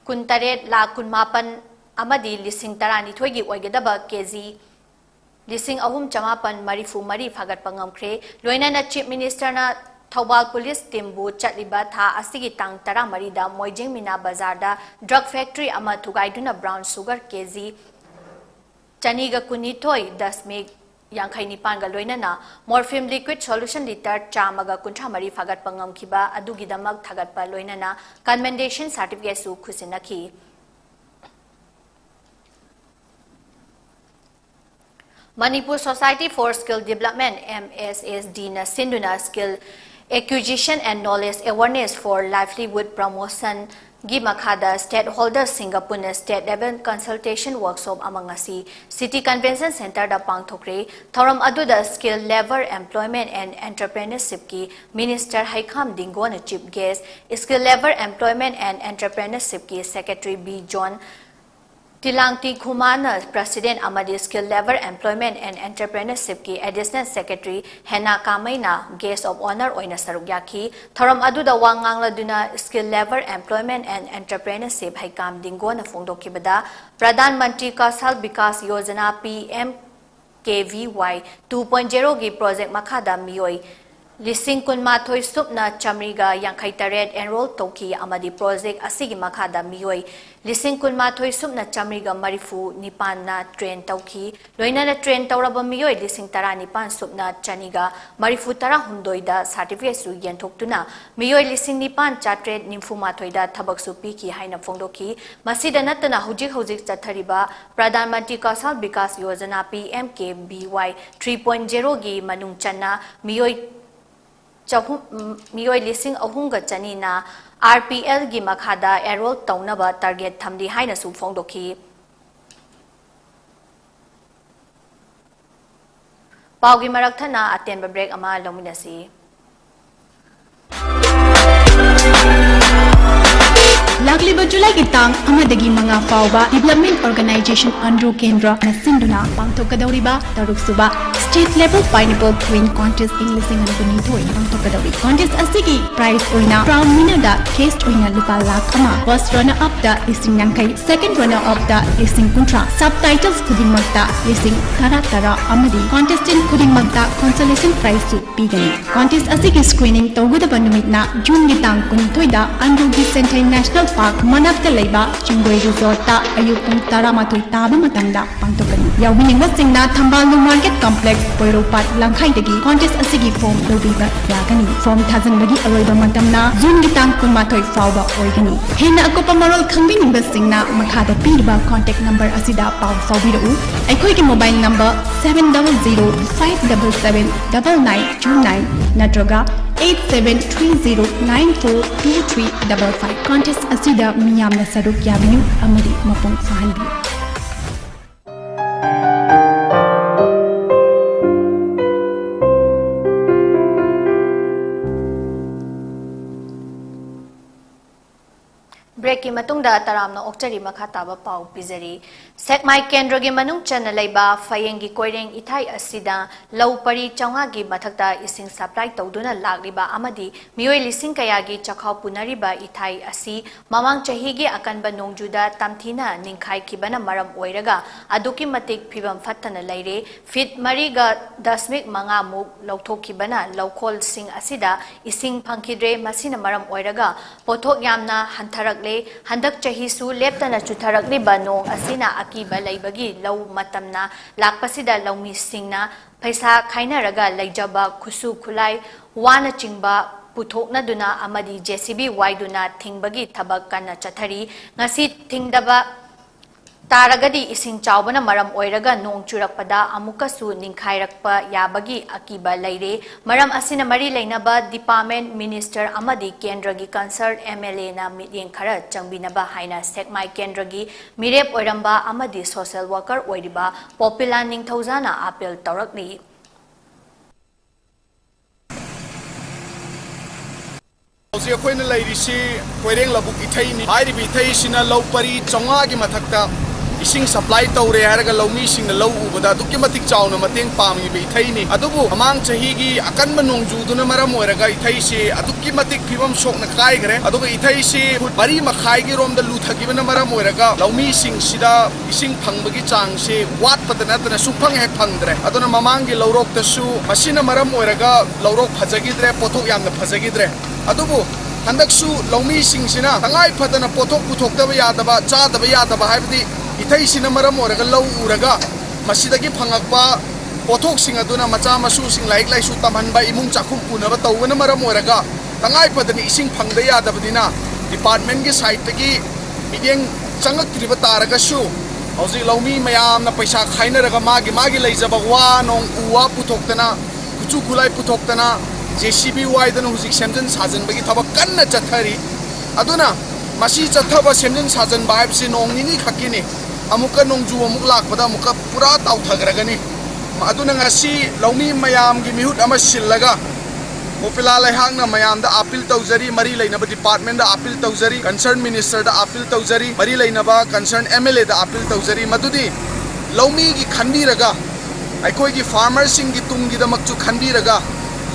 ꯀꯨꯟꯇꯔꯦꯠ ꯂꯥꯈ ꯀꯨꯟꯃꯥꯄꯟ ꯑꯃꯗꯤ ꯂꯤꯁꯤꯡ ꯇꯔꯥꯅꯤꯊꯣꯏꯒꯤ ꯑꯣꯏꯒꯗꯕ K G ꯂꯤꯁꯤꯡ ꯑꯍꯨꯝ ꯆꯃꯥꯄꯟ ꯃꯔꯤꯐꯨ ꯃꯔꯤ ꯐꯥꯒꯠꯄ ꯉꯝꯈ꯭ꯔꯦ꯫ ꯂꯣꯏꯅꯅ Chief Minister ꯅ ꯊꯧꯕꯥꯜ police team ꯕꯨ ꯆꯠꯂꯤꯕ ꯊꯥ ꯑꯁꯤꯒꯤ ꯇꯥꯡ ꯇꯔꯥꯃꯔꯤꯗ ꯃꯣꯏꯖꯤꯡ ꯃꯤꯅꯥ ꯕꯖꯥꯔꯗ drug factory ꯑꯃ ꯊꯨꯒꯥꯏꯗꯨꯅ brown sugar K G ꯆꯅꯤꯒ ꯀꯨꯟꯅꯤꯊꯣꯏ ꯗꯁꯃꯤꯛ ꯌꯥꯡꯈꯩ ꯅꯤꯄꯥꯟꯒ ꯂꯣꯏꯅꯅ Morphine Liquid Solution litre ꯆꯥꯝꯃꯒ ꯀꯨꯟꯊ꯭ꯔꯥ ꯃꯔꯤ ꯐꯥꯒꯠꯄ ꯉꯝꯈꯤꯕ ꯑꯗꯨꯒꯤꯗꯃꯛ ꯊꯥꯒꯠꯄ ꯂꯣꯏꯅꯅ Commendation Certificateꯁꯨ ꯈꯨꯠꯁꯤꯟꯅꯈꯤ꯫ Manipur Society for Skill Development, M S S D, ꯅ ꯁꯤꯟꯗꯨꯅ Skill Acquisition and Knowledge Awareness for Livelihood Promotion ꯒꯤ ꯃꯈꯥꯗ stakeholderꯁꯤꯡꯒ ꯄꯨꯟꯅ state level consultation workshop ꯑꯃ ꯉꯁꯤ City Convention Centreꯗ ꯄꯥꯡꯊꯣꯛꯈ꯭ꯔꯦ꯫ ꯊꯧꯔꯝ ꯑꯗꯨꯗ Skill Labour Employment and Entrepreneurshipꯀꯤ Minister ꯍꯩꯈꯥꯝ ꯗꯤꯡꯒꯣꯅ chief guest, Skill Labour Employment and Entrepreneurshipꯀꯤ Secretary B John, ꯇꯤꯂꯥꯡꯇꯤ ꯈꯨꯃꯥꯅ President ꯑꯃꯗꯤ Skill Labour Employment and Entrepreneurshipꯀꯤ Additional Secretary ꯍꯦꯅꯥ ꯀꯥꯃꯩꯅ Guest of Honour ꯑꯣꯏꯅ ꯁꯔꯨꯛ ꯌꯥꯈꯤ꯫ ꯊꯧꯔꯝ ꯑꯗꯨꯗ ꯋꯥ ꯉꯥꯡꯂꯗꯨꯅ Skill Labour Employment and Entrepreneurship ꯍꯩꯈꯥꯝ ꯗꯤꯡꯒꯣꯅ ꯐꯣꯡꯗꯣꯛꯈꯤꯕꯗ, Pradhan Mantri Kaushal Vikas Yojana, P M K V Y two point zero ꯒꯤ project ꯃꯈꯥꯗ ꯃꯤꯑꯣꯏ ꯂꯤꯁꯤꯡ ꯀꯨꯟꯃꯥꯊꯣꯏ ꯁꯨꯞꯅ ꯆꯥꯃꯔꯤꯒ ꯌꯥꯡꯈꯩ ꯇꯔꯦꯠ enroll ꯇꯧꯈꯤ ꯑꯃꯗꯤ project ꯑꯁꯤꯒꯤ ꯃꯈꯥꯗ ꯃꯤꯑꯣꯏ ꯂꯤꯁꯤꯡ ꯀꯨꯟꯃꯥꯊꯣꯏ ꯁꯨꯞꯅ ꯆꯥꯃꯔꯤꯒ ꯃꯔꯤꯐꯨ ꯅꯤꯄꯥꯟꯅ train ꯇꯧꯈꯤ꯫ ꯂꯣꯏꯅꯅ train ꯇꯧꯔꯕ ꯃꯤꯑꯣꯏ ꯂꯤꯁꯤꯡ ꯇꯔꯥꯅꯤꯄꯥꯟ ꯁꯨꯞꯅ ꯆꯅꯤꯒ ꯃꯔꯤꯐꯨ ꯇꯔꯥꯍꯨꯝꯗꯣꯏꯗ certificateꯁꯨ ꯌꯦꯟꯊꯣꯛꯇꯨꯅ ꯃꯤꯑꯣꯏ ꯂꯤꯁꯤꯡ ꯅꯤꯄꯥꯟ ꯆꯥꯇ꯭ꯔꯦꯠ ꯅꯤꯐꯨ ꯃꯥꯊꯣꯏꯗ ꯊꯕꯛꯁꯨ ꯄꯤꯈꯤ ꯍꯥꯏꯅ ꯐꯣꯡꯗꯣꯛꯈꯤ꯫ ꯃꯁꯤꯗ ꯅꯠꯇꯅ ꯍꯧꯖꯤꯛ ꯍꯧꯖꯤꯛ ꯆꯠꯊꯔꯤꯕ Pradhan Mantri Kaushal Vikas Yojana, P M K V Y three point zero ꯒꯤ ꯃꯅꯨꯡ ꯆꯟꯅ ꯃꯤꯑꯣꯏ ꯆꯍꯨꯝ, ꯃꯤꯑꯣꯏ ꯂꯤꯁꯤꯡ ꯑꯍꯨꯝꯒ ꯆꯅꯤꯅ R P L ꯒꯤ ꯃꯈꯥꯗ enroll ꯇꯧꯅꯕ target ꯊꯝꯂꯤ ꯍꯥꯏꯅꯁꯨ ꯐꯣꯡꯗꯣꯛꯈꯤ꯫ ꯄꯥꯎꯒꯤ ꯃꯔꯛ ꯊꯠꯅ ꯑꯇꯦꯟꯕ break ꯑꯃ ꯂꯧꯃꯤꯟꯅꯁꯤ꯫ ꯂꯥꯛꯂꯤꯕ ꯖꯨꯂꯥꯏꯒꯤ ꯇꯥꯡ ꯑꯃꯗꯒꯤ ꯃꯉꯥ ꯐꯥꯎꯕ Development Organization ꯑꯟꯗ꯭ꯔꯣ ꯀꯦꯟꯗ꯭ꯔꯅ ꯁꯤꯟꯗꯨꯅ ꯄꯥꯡꯊꯣꯛꯀꯗꯧꯔꯤꯕ ꯇꯔꯨꯛ ꯁꯨꯕ State Level Pineapple Queen Contest ꯏꯪ ꯂꯤꯁꯤꯡ ꯑꯅꯤ ꯀꯨꯟꯅꯤꯊꯣꯏ ꯄꯥꯡꯊꯣꯛꯀꯗꯧꯔꯤ꯫ Contest ꯑꯁꯤꯒꯤ prize ꯑꯣꯏꯅ crown winnerꯗ cash ꯑꯣꯏꯅ ꯂꯨꯄꯥ ꯂꯥꯈ ꯑꯃ, first runner upꯇ ꯂꯤꯁꯤꯡ ꯌꯥꯡꯈꯩ, second runner upꯇ ꯂꯤꯁꯤꯡ ꯀꯨꯟꯊ꯭ꯔꯥ, sub titles ꯈꯨꯗꯤꯡꯃꯛꯇ ꯂꯤꯁꯤꯡ ꯇꯔꯥ ꯇꯔꯥ ꯑꯃꯗꯤ contestant ꯈꯨꯗꯤꯡꯃꯛꯇ consolation prizeꯁꯨ ꯄꯤꯒꯅꯤ꯫ Contest ꯑꯁꯤꯒꯤ screening ꯇꯧꯒꯗꯕ ꯅꯨꯃꯤꯠꯅ Juneꯒꯤ ꯇꯥꯡ ꯀꯨꯟꯅꯤꯊꯣꯏꯗ ꯑꯟꯗ꯭ꯔꯣꯒꯤ ꯁꯦꯟꯊꯩ National Park ꯃꯅꯥꯛꯇ ꯂꯩꯕ ꯆꯤꯡꯒꯣꯏ resortꯇ ꯑꯌꯨꯛ ꯄꯨꯡ ꯇꯔꯥꯃꯥꯊꯣꯏ ꯇꯥꯕ ꯃꯇꯝꯗ ꯄꯥꯡꯊꯣꯛꯀꯅꯤ꯫ ꯌꯥꯎꯕꯤꯅꯤꯡꯕꯁꯤꯡꯅ ꯊꯝꯕꯥꯜ ꯅꯨ ꯃꯥꯔꯀꯦꯠ ꯀꯣꯝꯄ꯭ꯂꯦꯛꯁ, ꯄꯣꯏꯔꯧꯄꯥꯠ, ꯂꯝꯈꯥꯏꯗꯒꯤ ꯀꯣꯟꯇꯦꯁ ꯑꯁꯤꯒꯤ ꯐꯣꯔꯝ ꯂꯧꯕꯤꯕ ꯌꯥꯒꯅꯤ꯫ ꯐꯣꯔꯝ ꯊꯥꯖꯤꯟꯕꯒꯤ ꯑꯔꯣꯏꯕ ꯃꯇꯝꯅ ꯖꯨꯟꯒꯤ ꯇꯥꯡ ꯀꯨꯟꯃꯥꯊꯣꯏ ꯐꯥꯎꯕ ꯑꯣꯏꯒꯅꯤ꯫ ꯍꯦꯟꯅ ꯑꯀꯨꯞꯄ ꯃꯔꯣꯜ ꯈꯪꯕꯤꯅꯤꯡꯕꯁꯤꯡꯅ ꯃꯈꯥꯗ ꯄꯤꯔꯤꯕ ꯀꯣꯟꯇꯦꯛ ꯅꯝꯕꯔ ꯑꯁꯤꯗ ꯄꯥꯎ ꯐꯥꯎꯕꯤꯔꯛꯎ꯫ ꯑꯩꯈꯣꯏꯒꯤ mobile number seven double zero five double seven double nine two nine ꯅꯠꯇ꯭ꯔꯒ eight seven three zero nine four two three double five꯫ Contest ꯑꯁꯤꯗ ꯃꯤꯌꯥꯝꯅ ꯁꯔꯨꯛ ꯌꯥꯕꯤꯌꯨ ꯑꯃꯗꯤ ꯃꯄꯨꯡ ꯐꯥꯍꯟꯕꯤꯌꯨ꯫ ꯕ꯭ꯔꯦꯛꯀꯤ ꯃꯇꯨꯡꯗ ꯇꯔꯥꯝꯅ ꯑꯣꯛꯆꯔꯤ꯫ ꯃꯈꯥ ꯇꯥꯕ ꯄꯥꯎ ꯄꯤꯖꯔꯤ꯫ ꯁꯦꯛꯃꯥꯏ ꯀꯦꯟꯗ꯭ꯔꯒꯤ ꯃꯅꯨꯡ ꯆꯟꯅ ꯂꯩꯕ ꯐꯌꯦꯡꯒꯤ ꯀꯣꯏꯔꯦꯡ ꯏꯊꯥꯏ ꯑꯁꯤꯗ ꯂꯧ ꯄꯔꯤ ꯆꯥꯝꯃꯉꯥꯒꯤ ꯃꯊꯛꯇ ꯏꯁꯤꯡ ꯁꯄ꯭ꯂꯥꯏ ꯇꯧꯗꯨꯅ ꯂꯥꯛꯂꯤꯕ ꯑꯃꯗꯤ ꯃꯤꯑꯣꯏ ꯂꯤꯁꯤꯡ ꯀꯌꯥꯒꯤ ꯆꯥꯛꯈꯥꯎ ꯄꯨꯅꯔꯤꯕ ꯏꯊꯥꯏ ꯑꯁꯤ ꯃꯃꯥꯡ ꯆꯍꯤꯒꯤ ꯑꯀꯟꯕ ꯅꯣꯡꯖꯨꯗ ꯇꯝꯊꯤꯅ ꯅꯤꯡꯈꯥꯏꯈꯤꯕꯅ ꯃꯔꯝ ꯑꯣꯏꯔꯒ ꯑꯗꯨꯛꯀꯤ ꯃꯇꯤꯛ ꯐꯤꯕꯝ ꯐꯠꯇꯅ ꯂꯩꯔꯦ꯫ ꯐꯤꯠ ꯃꯔꯤꯒ ꯗꯁꯃꯤꯛ ꯃꯉꯥꯃꯨꯛ ꯂꯧꯊꯣꯛꯈꯤꯕꯅ ꯂꯧꯈꯣꯜꯁꯤꯡ ꯑꯁꯤꯗ ꯏꯁꯤꯡ ꯐꯪꯈꯤꯗ꯭ꯔꯦ꯫ ꯃꯁꯤꯅ ꯃꯔꯝ ꯑꯣꯏꯔꯒ ꯄꯣꯠꯊꯣꯛ ꯌꯥꯝꯅ ꯍꯟꯊꯔꯛꯂꯦ꯫ ꯍꯟꯗꯛ ꯆꯍꯤꯁꯨ ꯂꯦꯞꯇꯅ ꯆꯨꯊꯔꯛꯂꯤꯕ ꯅꯣꯡ ꯑꯁꯤꯅ ꯑꯀꯤꯕ ꯂꯩꯕꯒꯤ ꯂꯧ ꯃꯇꯝꯅ ꯂꯥꯛꯄꯁꯤꯗ ꯂꯧꯃꯤꯁꯤꯡꯅ ꯄꯩꯁꯥ ꯈꯥꯏꯅꯔꯒ ꯂꯩꯖꯕ ꯈꯨꯠꯁꯨ ꯈꯨꯠꯂꯥꯏ, ꯋꯥꯅꯆꯤꯡꯕ ꯄꯨꯊꯣꯛꯅꯗꯨꯅ ꯑꯃꯗꯤ JCB ꯋꯥꯏꯗꯨꯅ ꯊꯤꯡꯕꯒꯤ ꯊꯕꯛ ꯀꯟꯅ ꯆꯠꯊꯔꯤ꯫ ꯉꯁꯤ ꯊꯤꯡꯗꯕ ꯇꯥꯔꯒꯗꯤ ꯏꯁꯤꯡ ꯆꯥꯎꯕꯅ ꯃꯔꯝ ꯑꯣꯏꯔꯒ ꯅꯣꯡ ꯆꯨꯔꯛꯄꯗ ꯑꯃꯨꯛꯀꯁꯨ ꯅꯤꯡꯈꯥꯏꯔꯛꯄ ꯌꯥꯕꯒꯤ ꯑꯀꯤꯕ ꯂꯩꯔꯦ꯫ ꯃꯔꯝ ꯑꯁꯤꯅ ꯃꯔꯤ ꯂꯩꯅꯕ department minister ꯑꯃꯗꯤ ꯀꯦꯟꯗ꯭ꯔꯒꯤ concerned MLAꯅ ꯃꯤꯠꯌꯦꯡ ꯈꯔ ꯆꯪꯕꯤꯅꯕ ꯍꯥꯏꯅ ꯁꯦꯛꯃꯥꯏ ꯀꯦꯟꯗ꯭ꯔꯒꯤ ꯃꯤꯔꯦꯞ ꯑꯣꯏꯔꯝꯕ ꯑꯃꯗꯤ social worker ꯑꯣꯏꯔꯤꯕ ꯄꯣꯄꯤꯂꯥ ꯅꯤꯡꯊꯧꯖꯥꯅ ꯑꯥꯄꯦꯜ ꯇꯧꯔꯛꯂꯤ꯫ ꯍꯧꯖꯤꯛ ꯑꯩꯈꯣꯏꯅ ꯂꯩꯔꯤꯁꯤ ꯀꯣꯏꯔꯦꯡ ꯂꯧꯕꯨꯛ ꯏꯊꯩꯅꯤ꯫ ꯍꯥꯏꯔꯤꯕ ꯏꯊꯩꯁꯤꯅ ꯂꯧ ꯄꯔꯤ ꯆꯥꯝꯃꯉꯥꯒꯤ ꯃꯊꯛꯇ ꯏꯁꯤꯡ supply ꯇꯧꯔꯦ ꯍꯥꯏꯔꯒ ꯂꯧꯃꯤꯁꯤꯡꯅ ꯂꯧ ꯎꯕꯗ ꯑꯗꯨꯛꯀꯤ ꯃꯇꯤꯛ ꯆꯥꯎꯅ ꯃꯇꯦꯡ ꯄꯥꯡꯉꯤꯕ ꯏꯊꯩꯅꯤ꯫ ꯑꯗꯨꯕꯨ ꯃꯃꯥꯡ ꯆꯍꯤꯒꯤ ꯑꯀꯟꯕ ꯅꯣꯡꯖꯨꯗꯨꯅ ꯃꯔꯝ ꯑꯣꯏꯔꯒ ꯏꯊꯩꯁꯤ ꯑꯗꯨꯛꯀꯤ ꯃꯇꯤꯛ ꯐꯤꯕꯝ ꯁꯣꯛꯅ ꯀꯥꯏꯈ꯭ꯔꯦ꯫ ꯑꯗꯨꯒ ꯏꯊꯩꯁꯤ ꯐꯨꯠ ꯃꯔꯤ ꯃꯈꯥꯏꯒꯤ ꯔꯣꯝꯗ ꯂꯨꯊꯈꯤꯕꯅ ꯃꯔꯝ ꯑꯣꯏꯔꯒ ꯂꯧꯃꯤꯁꯤꯡꯁꯤꯗ ꯏꯁꯤꯡ ꯐꯪꯕꯒꯤ ꯆꯥꯡꯁꯤ ꯋꯥꯠꯄꯗ ꯅꯠꯇꯅ ꯁꯨꯡꯐꯪ ꯍꯦꯛ ꯐꯪꯗ꯭ꯔꯦ꯫ ꯑꯗꯨꯅ ꯃꯃꯥꯡꯒꯤ ꯂꯧꯔꯣꯛꯇꯁꯨ ꯃꯁꯤꯅ ꯃꯔꯝ ꯑꯣꯏꯔꯒ ꯂꯧꯔꯣꯛ ꯐꯖꯈꯤꯗ꯭ꯔꯦ, ꯄꯣꯠꯊꯣꯛ ꯌꯥꯝꯅ ꯐꯖꯈꯤꯗ꯭ꯔꯦ꯫ ꯑꯗꯨꯕꯨ ꯍꯟꯗꯛꯁꯨ ꯂꯧꯃꯤꯁꯤꯡꯁꯤꯅ ꯇꯉꯥꯏ ꯐꯗꯅ ꯄꯣꯠꯊꯣꯛ ꯄꯨꯊꯣꯛꯇꯕ ꯌꯥꯗꯕ, ꯆꯥꯗꯕ ꯌꯥꯗꯕ ꯍꯥꯏꯕꯗꯤ ꯏꯊꯩꯁꯤꯅ ꯃꯔꯝ ꯑꯣꯏꯔꯒ ꯂꯧ ꯎꯔꯒ ꯃꯁꯤꯗꯒꯤ ꯐꯪꯉꯛꯄ ꯄꯣꯠꯊꯣꯛꯁꯤꯡ ꯑꯗꯨꯅ ꯃꯆꯥ ꯃꯁꯨꯁꯤꯡ ꯂꯥꯏꯔꯤꯛ ꯂꯥꯏꯁꯨ ꯇꯝꯍꯟꯕ, ꯏꯃꯨꯡ ꯆꯥꯛꯈꯨꯝ ꯄꯨꯅꯕ ꯇꯧꯕꯅ ꯃꯔꯝ ꯑꯣꯏꯔꯒ ꯇꯉꯥꯏ ꯐꯗꯅ ꯏꯁꯤꯡ ꯐꯪꯗ ꯌꯥꯗꯕꯅꯤꯅ departmentꯀꯤ sideꯇꯒꯤ ꯃꯤꯠꯌꯦꯡ ꯆꯪꯉꯛꯇ꯭ꯔꯤꯕ ꯇꯥꯔꯒꯁꯨ, ꯍꯧꯖꯤꯛ ꯂꯧꯃꯤ ꯃꯌꯥꯝꯅ ꯄꯩꯁꯥ ꯈꯥꯏꯅꯔꯒ ꯃꯥꯒꯤ ꯃꯥꯒꯤ ꯂꯩꯖꯕ ꯋꯥ ꯅꯣꯡ ꯎ ꯋꯥ ꯄꯨꯊꯣꯛꯇꯅ, ꯈꯨꯠꯁꯨ ꯈꯨꯠꯂꯥꯏ ꯄꯨꯊꯣꯛꯇꯅ, JCB ꯋꯥꯏꯗꯅ ꯍꯧꯖꯤꯛ ꯁꯦꯝꯖꯤꯟ ꯁꯥꯖꯤꯟꯕꯒꯤ ꯊꯕꯛ ꯀꯟꯅ ꯆꯠꯊꯔꯤ꯫ ꯑꯗꯨꯅ ꯃꯁꯤ ꯆꯠꯊꯕ, ꯁꯦꯝꯖꯤꯟ ꯁꯥꯖꯤꯟꯕ ꯍꯥꯏꯕꯁꯤ ꯅꯣꯡ ꯅꯤꯅꯤ ꯈꯛꯀꯤꯅꯤ꯫ ꯑꯃꯨꯛꯀ ꯅꯣꯡꯖꯨ ꯑꯃꯨꯛ ꯂꯥꯛꯄꯗ ꯑꯃꯨꯛꯀ ꯄꯨꯔꯥ ꯇꯥꯎꯊꯈ꯭ꯔꯒꯅꯤ꯫ ꯑꯗꯨꯅ ꯉꯁꯤ ꯂꯧꯃꯤ ꯃꯌꯥꯝꯒꯤ ꯃꯤꯍꯨꯠ ꯑꯃ ꯁꯤꯜꯂꯒ ꯄꯣꯄꯤꯂꯥ ꯂꯩꯍꯥꯛꯅ ꯃꯌꯥꯝꯗ appeal ꯇꯧꯖꯔꯤ, ꯃꯔꯤ ꯂꯩꯅꯕ departmentꯇ appeal ꯇꯧꯖꯔꯤ, concerned ministerꯗ appeal ꯇꯧꯖꯔꯤ, ꯃꯔꯤ ꯂꯩꯅꯕ concerned MLAꯗ appeal ꯇꯧꯖꯔꯤ, ꯃꯗꯨꯗꯤ ꯂꯧꯃꯤꯒꯤ ꯈꯟꯕꯤꯔꯒ, ꯑꯩꯈꯣꯏꯒꯤ farmerꯁꯤꯡꯒꯤ ꯇꯨꯡꯒꯤꯗꯃꯛꯁꯨ ꯈꯟꯕꯤꯔꯒ,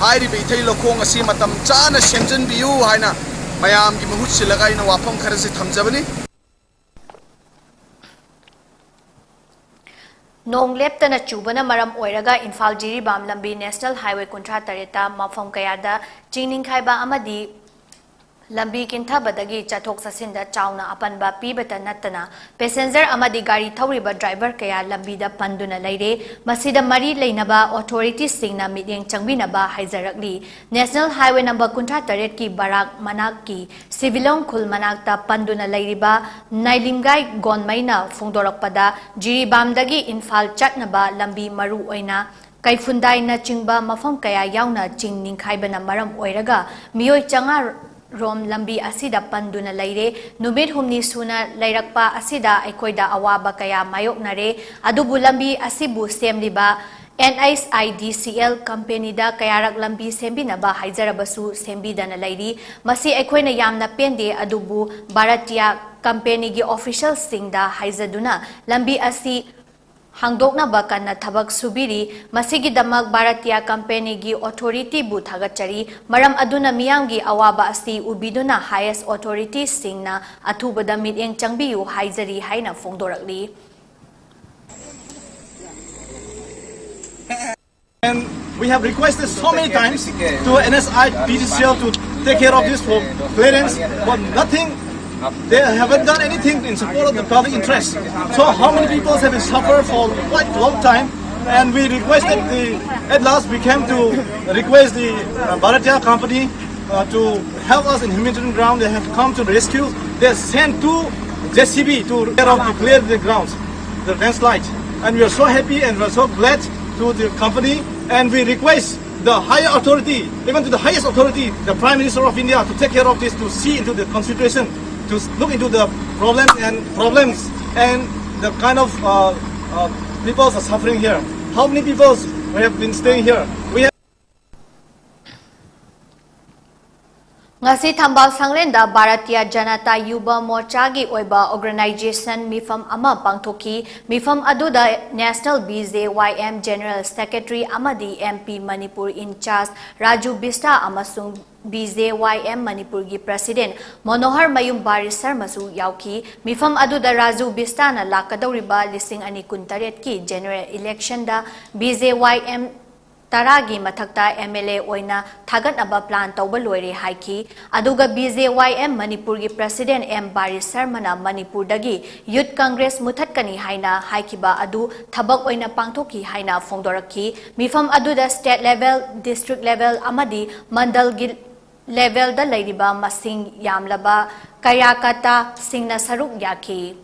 ꯍꯥꯏꯔꯤꯕ ꯏꯊꯩ ꯂꯧꯈꯣꯡ ꯑꯁꯤ ꯃꯇꯝ ꯆꯥꯅ ꯁꯦꯝꯖꯤꯟꯕꯤꯌꯨ ꯍꯥꯏꯅ ꯃꯌꯥꯝꯒꯤ ꯃꯍꯨꯠ ꯁꯤꯜꯂꯒ ꯑꯩꯅ ꯋꯥꯐꯝ ꯈꯔꯁꯤ ꯊꯝꯖꯕꯅꯤ꯫ ꯅꯣꯡ ꯂꯦꯞꯇꯅ ꯆꯨꯕꯅ ꯃꯔꯝ ꯑꯣꯏꯔꯒ ꯏꯝꯐꯥꯜ ꯖꯤꯔꯤꯕꯥꯝ ꯂꯝꯕꯤ ꯅꯦꯁꯅꯦꯜ ꯍꯥꯏꯋꯦ ꯀꯨꯟꯊ꯭ꯔꯥ ꯇꯔꯦꯠꯇ ꯃꯐꯝ ꯀꯌꯥꯗ ꯆꯤꯡ ꯅꯤꯡꯈꯥꯏꯕ ꯑꯃꯗꯤ ꯂꯝꯕꯤ ꯀꯤꯟꯊꯕꯗꯒꯤ ꯆꯠꯊꯣꯛ ꯆꯠꯁꯤꯟꯗ ꯆꯥꯎꯅ ꯑꯄꯟꯕ ꯄꯤꯕꯇ ꯅꯠꯇꯅ ꯄꯦꯁꯦꯟꯖꯔ ꯑꯃꯗꯤ ꯒꯥꯔꯤ ꯊꯧꯔꯤꯕ ꯗ꯭ꯔꯥꯏꯚꯔ ꯀꯌꯥ ꯂꯝꯕꯤꯗ ꯄꯟꯗꯨꯅ ꯂꯩꯔꯦ꯫ ꯃꯁꯤꯗ ꯃꯔꯤ ꯂꯩꯅꯕ ꯑꯣꯊꯣꯔꯤꯇꯤꯁꯤꯡꯅ ꯃꯤꯠꯌꯦꯡ ꯆꯪꯕꯤꯅꯕ ꯍꯥꯏꯖꯔꯛꯂꯤ꯫ ꯅꯦꯁꯅꯦꯜ ꯍꯥꯏꯋꯦ ꯅꯝꯕꯔ ꯀꯨꯟꯊ꯭ꯔꯥ ꯇꯔꯦꯠꯀꯤ ꯕꯔꯥꯛ ꯃꯅꯥꯛꯀꯤ ꯁꯤꯚꯤꯂꯣꯡ ꯈꯨꯜ ꯃꯅꯥꯛꯇ ꯄꯟꯗꯨꯅ ꯂꯩꯔꯤꯕ ꯅꯥꯏꯂꯤꯡꯒꯥꯏ ꯒꯣꯟꯃꯩꯅ ꯐꯣꯡꯗꯣꯔꯛꯄꯗ, ꯖꯤꯔꯤꯕꯥꯝꯗꯒꯤ ꯏꯝꯐꯥꯜ ꯆꯠꯅꯕ ꯂꯝꯕꯤ ꯃꯔꯨ ꯑꯣꯏꯅ ꯀꯩꯐꯨꯟꯗꯥꯏꯅꯆꯤꯡꯕ ꯃꯐꯝ ꯀꯌꯥ ꯌꯥꯎꯅ ꯆꯤꯡ ꯅꯤꯡꯈꯥꯏꯕꯅ ꯃꯔꯝ ꯑꯣꯏꯔꯒ ꯃꯤꯑꯣꯏ ꯆꯥꯝꯃꯉꯥ ꯔꯣꯝ ꯂꯝꯕꯤ ꯑꯁꯤꯗ ꯄꯟꯗꯨꯅ ꯂꯩꯔꯦ꯫ ꯅꯨꯃꯤꯠ ꯍꯨꯝꯅꯤ ꯁꯨꯅ ꯂꯩꯔꯛꯄ ꯑꯁꯤꯗ ꯑꯩꯈꯣꯏꯗ ꯑꯋꯥꯕ ꯀꯌꯥ ꯃꯥꯌꯣꯛꯅꯔꯦ꯫ ꯑꯗꯨꯕꯨ ꯂꯝꯕꯤ ꯑꯁꯤꯕꯨ ꯁꯦꯝꯂꯤꯕ NHIDCL ꯀꯝꯄꯦꯅꯤꯗ ꯀꯌꯥꯔꯛ ꯂꯝꯕꯤ ꯁꯦꯝꯕꯤꯅꯕ ꯍꯥꯏꯖꯔꯕꯁꯨ ꯁꯦꯝꯕꯤꯗꯅ ꯂꯩꯔꯤ꯫ ꯃꯁꯤ ꯑꯩꯈꯣꯏꯅ ꯌꯥꯝꯅ ꯄꯦꯟꯗꯦ꯫ ꯑꯗꯨꯕꯨ ꯚꯥꯔꯇꯤꯌꯥ ꯀꯝꯄꯦꯅꯤꯒꯤ ꯑꯣꯐꯤꯁꯤꯌꯦꯜꯁꯤꯡꯗ ꯍꯥꯏꯖꯗꯨꯅ ꯂꯝꯕꯤ ꯑꯁꯤ ꯍꯥꯡꯗꯣꯛꯅꯕ ꯀꯟꯅ ꯊꯕꯛ ꯁꯨꯕꯤꯔꯤ꯫ ꯃꯁꯤꯒꯤꯗꯃꯛ ꯚꯥꯔꯇꯤꯌꯥ ꯀꯝꯄꯦꯅꯤꯒꯤ ꯑꯣꯊꯣꯔꯤꯇꯤꯕꯨ ꯊꯥꯒꯠꯆꯔꯤ꯫ ꯃꯔꯝ ꯑꯗꯨꯅ ꯃꯤꯌꯥꯝꯒꯤ ꯑꯋꯥꯕ ꯑꯁꯤ ꯎꯕꯤꯗꯨꯅ highest ꯑꯣꯊꯣꯔꯤꯇꯤꯁꯤꯡꯅ ꯑꯊꯨꯕꯗ ꯃꯤꯠꯌꯦꯡ ꯆꯪꯕꯤꯌꯨ ꯍꯥꯏꯖꯔꯤ ꯍꯥꯏꯅ ꯐꯣꯡꯗꯣꯔꯛꯂꯤ꯫ And we have requested so many times to NHIDCL to take care of this for clearance, but nothing They haven't done anything in support of the public interest. So how many people have been suffered for quite a long time? And we requested the, at last we came to request the uh, Bharatiya company uh, to help us in humanitarian ground. They have come to rescue. They sent two J C B to clear, out, to clear the grounds, the landslide. And we are so happy and we are so glad to the company. And we request the higher authority, even to the highest authority, the Prime Minister of India, to take care of this, to see into the consideration, to look into the problem and problems and the kind of uh, uh, people are suffering here. How many people have been staying here? We have ꯉꯁꯤ ꯊꯝꯕꯥꯜ ꯁꯪꯂꯦꯟꯗ ꯚꯥꯔꯇꯤꯌꯥ ꯖꯅꯇꯥ ꯌꯨꯕ ꯃꯣꯔꯆꯥꯒꯤ ꯑꯣꯏꯕ organisation ꯃꯤꯐꯝ ꯑꯃ ꯄꯥꯡꯊꯣꯛꯈꯤ꯫ ꯃꯤꯐꯝ ꯑꯗꯨꯗ National B J Y M General Secretary ꯑꯃꯗꯤ M P Manipur in charge Raju vista ꯑꯃꯁꯨꯡ B J Y M ꯃꯅꯤꯄꯨꯔꯒꯤ ꯄ꯭ꯔꯁꯤꯗꯦꯟ ꯃꯣꯅꯣꯍꯔ ꯃꯌꯨꯝ ꯕꯥꯔꯤ ꯁꯔꯃꯁꯨ ꯌꯥꯎꯈꯤ꯫ ꯃꯤꯐꯝ ꯑꯗꯨꯗ ꯔꯥꯖꯨ ꯕꯤꯁꯇꯥꯅ ꯂꯥꯛꯀꯗꯧꯔꯤꯕ ꯂꯤꯁꯤꯡ ꯑꯅꯤ ꯀꯨꯟꯇꯔꯦꯠꯀꯤ general ꯏꯂꯦꯛꯁꯟꯗ B J Y M ꯇꯔꯥꯒꯤ ꯃꯊꯛꯇ M L A ꯑꯣꯏꯅ ꯊꯥꯒꯠꯅꯕ ꯄ꯭ꯂꯥꯟ ꯇꯧꯕ ꯂꯣꯏꯔꯦ ꯍꯥꯏꯈꯤ꯫ ꯑꯗꯨꯒ B J Y M ꯃꯅꯤꯄꯨꯔꯒꯤ ꯄ꯭ꯔꯁꯤꯗꯦꯟ ꯑꯦꯝ ꯕꯥꯔꯤ ꯁꯔꯃꯅ ꯃꯅꯤꯄꯨꯔꯗꯒꯤ ꯌꯨꯠ ꯀꯪꯒ꯭ꯔꯦꯁ ꯃꯨꯊꯠꯀꯅꯤ ꯍꯥꯏꯅ ꯍꯥꯏꯈꯤꯕ ꯑꯗꯨ ꯊꯕꯛ ꯑꯣꯏꯅ ꯄꯥꯡꯊꯣꯛꯈꯤ ꯍꯥꯏꯅ ꯐꯣꯡꯗꯣꯔꯛꯈꯤ꯫ ꯃꯤꯐꯝ ꯑꯗꯨꯗ state level, district level ꯑꯃꯗꯤ ꯃꯟꯗꯜꯒꯤ levelꯗ ꯂꯩꯔꯤꯕ ꯃꯁꯤꯡ ꯌꯥꯝꯂꯕ ꯀꯥꯔꯌꯀꯔꯇꯥꯁꯤꯡꯅ ꯁꯔꯨꯛ ꯌꯥꯈꯤ꯫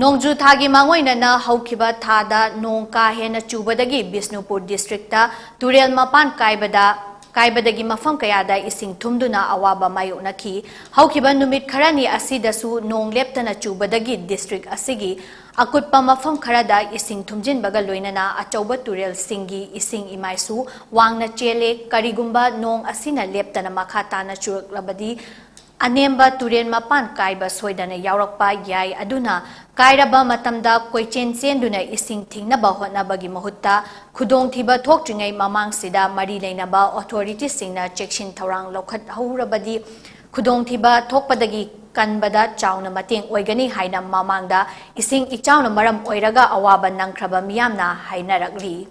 ꯅꯣꯡꯖꯨ ꯊꯥꯒꯤ ꯃꯥꯡꯑꯣꯏꯅꯅ ꯍꯧꯈꯤꯕ ꯊꯥꯗ ꯅꯣꯡ ꯀꯥ ꯍꯦꯟꯅ ꯆꯨꯕꯗꯒꯤ ꯕꯤꯁꯅꯨꯄꯨꯔ districtꯇ ꯇꯨꯔꯦꯜ ꯃꯄꯥꯟ ꯀꯥꯏꯕꯗ, ꯀꯥꯏꯕꯗꯒꯤ ꯃꯐꯝ ꯀꯌꯥꯗ ꯏꯁꯤꯡ ꯊꯨꯝꯗꯨꯅ ꯑꯋꯥꯕ ꯃꯥꯌꯣꯛꯅꯈꯤ꯫ ꯍꯧꯈꯤꯕ ꯅꯨꯃꯤꯠ ꯈꯔꯅꯤ ꯑꯁꯤꯗꯁꯨ ꯅꯣꯡ ꯂꯦꯞꯇꯅ ꯆꯨꯕꯗꯒꯤ district ꯑꯁꯤꯒꯤ ꯑꯀꯨꯠꯄ ꯃꯐꯝ ꯈꯔꯗ ꯏꯁꯤꯡ ꯊꯨꯝꯖꯤꯟꯕꯒ ꯂꯣꯏꯅꯅ ꯑꯆꯧꯕ ꯇꯨꯔꯦꯜꯁꯤꯡꯒꯤ ꯏꯁꯤꯡ ꯏꯃꯥꯏꯁꯨ ꯋꯥꯡꯅ ꯆꯦꯜꯂꯦ꯫ ꯀꯔꯤꯒꯨꯝꯕ ꯅꯣꯡ ꯑꯁꯤꯅ ꯂꯦꯞꯇꯅ ꯃꯈꯥ ꯇꯥꯅ ꯆꯨꯔꯛꯂꯕꯗꯤ, ꯑꯅꯦꯝꯕ ꯇꯨꯔꯦꯟ ꯃꯄꯥꯟ ꯀꯥꯏꯕ ꯁꯣꯏꯗꯅ ꯌꯥꯎꯔꯛꯄ ꯌꯥꯏ꯫ ꯑꯗꯨꯅ ꯀꯥꯏꯔꯕ ꯃꯇꯝꯗ ꯀꯣꯏꯆꯦꯟ ꯆꯦꯟꯗꯨꯅ ꯏꯁꯤꯡ ꯊꯤꯡꯅꯕ ꯍꯣꯠꯅꯕꯒꯤ ꯃꯍꯨꯠꯇ, ꯈꯨꯗꯣꯡꯊꯤꯕ ꯊꯣꯛꯇ꯭ꯔꯤꯉꯩ ꯃꯃꯥꯡꯁꯤꯗ ꯃꯔꯤ ꯂꯩꯅꯕ authorityꯁꯤꯡꯅ ꯆꯦꯛꯁꯤꯟ ꯊꯧꯔꯥꯡ ꯂꯧꯈꯠꯍꯧꯔꯕꯗꯤ, ꯈꯨꯗꯣꯡꯊꯤꯕ ꯊꯣꯛꯄꯗꯒꯤ ꯀꯟꯕꯗ ꯆꯥꯎꯅ ꯃꯇꯦꯡ ꯑꯣꯏꯒꯅꯤ ꯍꯥꯏꯅ ꯃꯃꯥꯡꯗ ꯏꯁꯤꯡ ꯏꯆꯥꯎꯅ ꯃꯔꯝ ꯑꯣꯏꯔꯒ ꯑꯋꯥꯕ ꯅꯪꯈ꯭ꯔꯕ ꯃꯤꯌꯥꯝꯅ ꯍꯥꯏꯅꯔꯛꯂꯤ꯫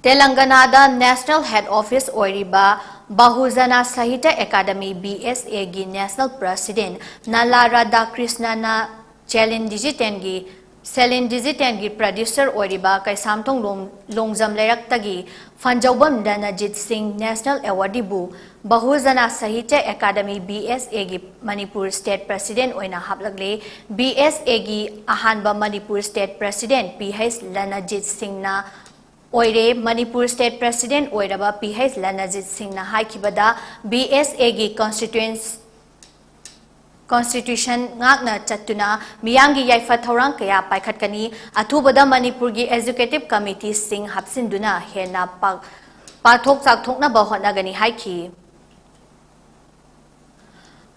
ꯇꯦꯂꯪꯒꯅꯥꯗ National Head Office ꯑꯣꯏꯔꯤꯕ ꯕꯍꯨꯖꯅ ꯁꯥꯍꯤꯇ꯭ꯌ ꯑꯦꯀꯥꯗꯃꯤ, B S A ꯒꯤ National President ꯅꯂꯥ ꯔꯥꯙꯥꯀ꯭ꯔꯤꯁꯅꯅ ꯆꯦꯂꯤꯟ ꯗꯤꯖꯤꯇꯦꯜꯒꯤ, ꯁꯦꯂꯤꯟ ꯗꯤꯖꯤꯇꯦꯜꯒꯤ producer ꯑꯣꯏꯔꯤꯕ ꯀꯩꯁꯥꯝꯊꯣꯡ ꯂꯣꯡ-, ꯂꯣꯡꯖꯝ ꯂꯩꯔꯛꯇꯒꯤ ꯐꯟꯖꯧꯕꯝ ꯔꯅꯖꯤꯠ ꯁꯤꯡ National Awardee ꯕꯨ ꯕꯍꯨꯖꯅ ꯁꯥꯍꯤꯇ꯭ꯌ ꯑꯦꯀꯥꯗꯃꯤ, B S A ꯒꯤ ꯃꯅꯤꯄꯨꯔ State President ꯑꯣꯏꯅ ꯍꯥꯞꯂꯛꯂꯦ꯫ B S A ꯒꯤ ꯑꯍꯥꯟꯕ Manipur State President P H ꯔꯅꯖꯤꯠ ꯁꯤꯡꯅ ꯑꯣꯏꯔꯦ꯫ ꯃꯅꯤꯄꯨꯔ State President ꯑꯣꯏꯔꯕ P H ꯔꯅꯖꯤꯠ ꯁꯤꯡꯅ ꯍꯥꯏꯈꯤꯕꯗ, B S A ꯒꯤ constituents-, Constitution ꯉꯥꯛꯅ ꯆꯠꯇꯨꯅ ꯃꯤꯌꯥꯝꯒꯤ ꯌꯥꯏꯐ ꯊꯧꯔꯥꯡ ꯀꯌꯥ ꯄꯥꯏꯈꯠꯀꯅꯤ꯫ ꯑꯊꯨꯕꯗ ꯃꯅꯤꯄꯨꯔꯒꯤ Executive Committeeꯁꯤꯡ ꯍꯥꯞꯆꯤꯟꯗꯨꯅ ꯍꯦꯟꯅ ꯄꯥꯛ-, ꯄꯥꯛꯊꯣꯛ ꯆꯥꯎꯊꯣꯛꯅꯕ ꯍꯣꯠꯅꯒꯅꯤ ꯍꯥꯏꯈꯤ꯫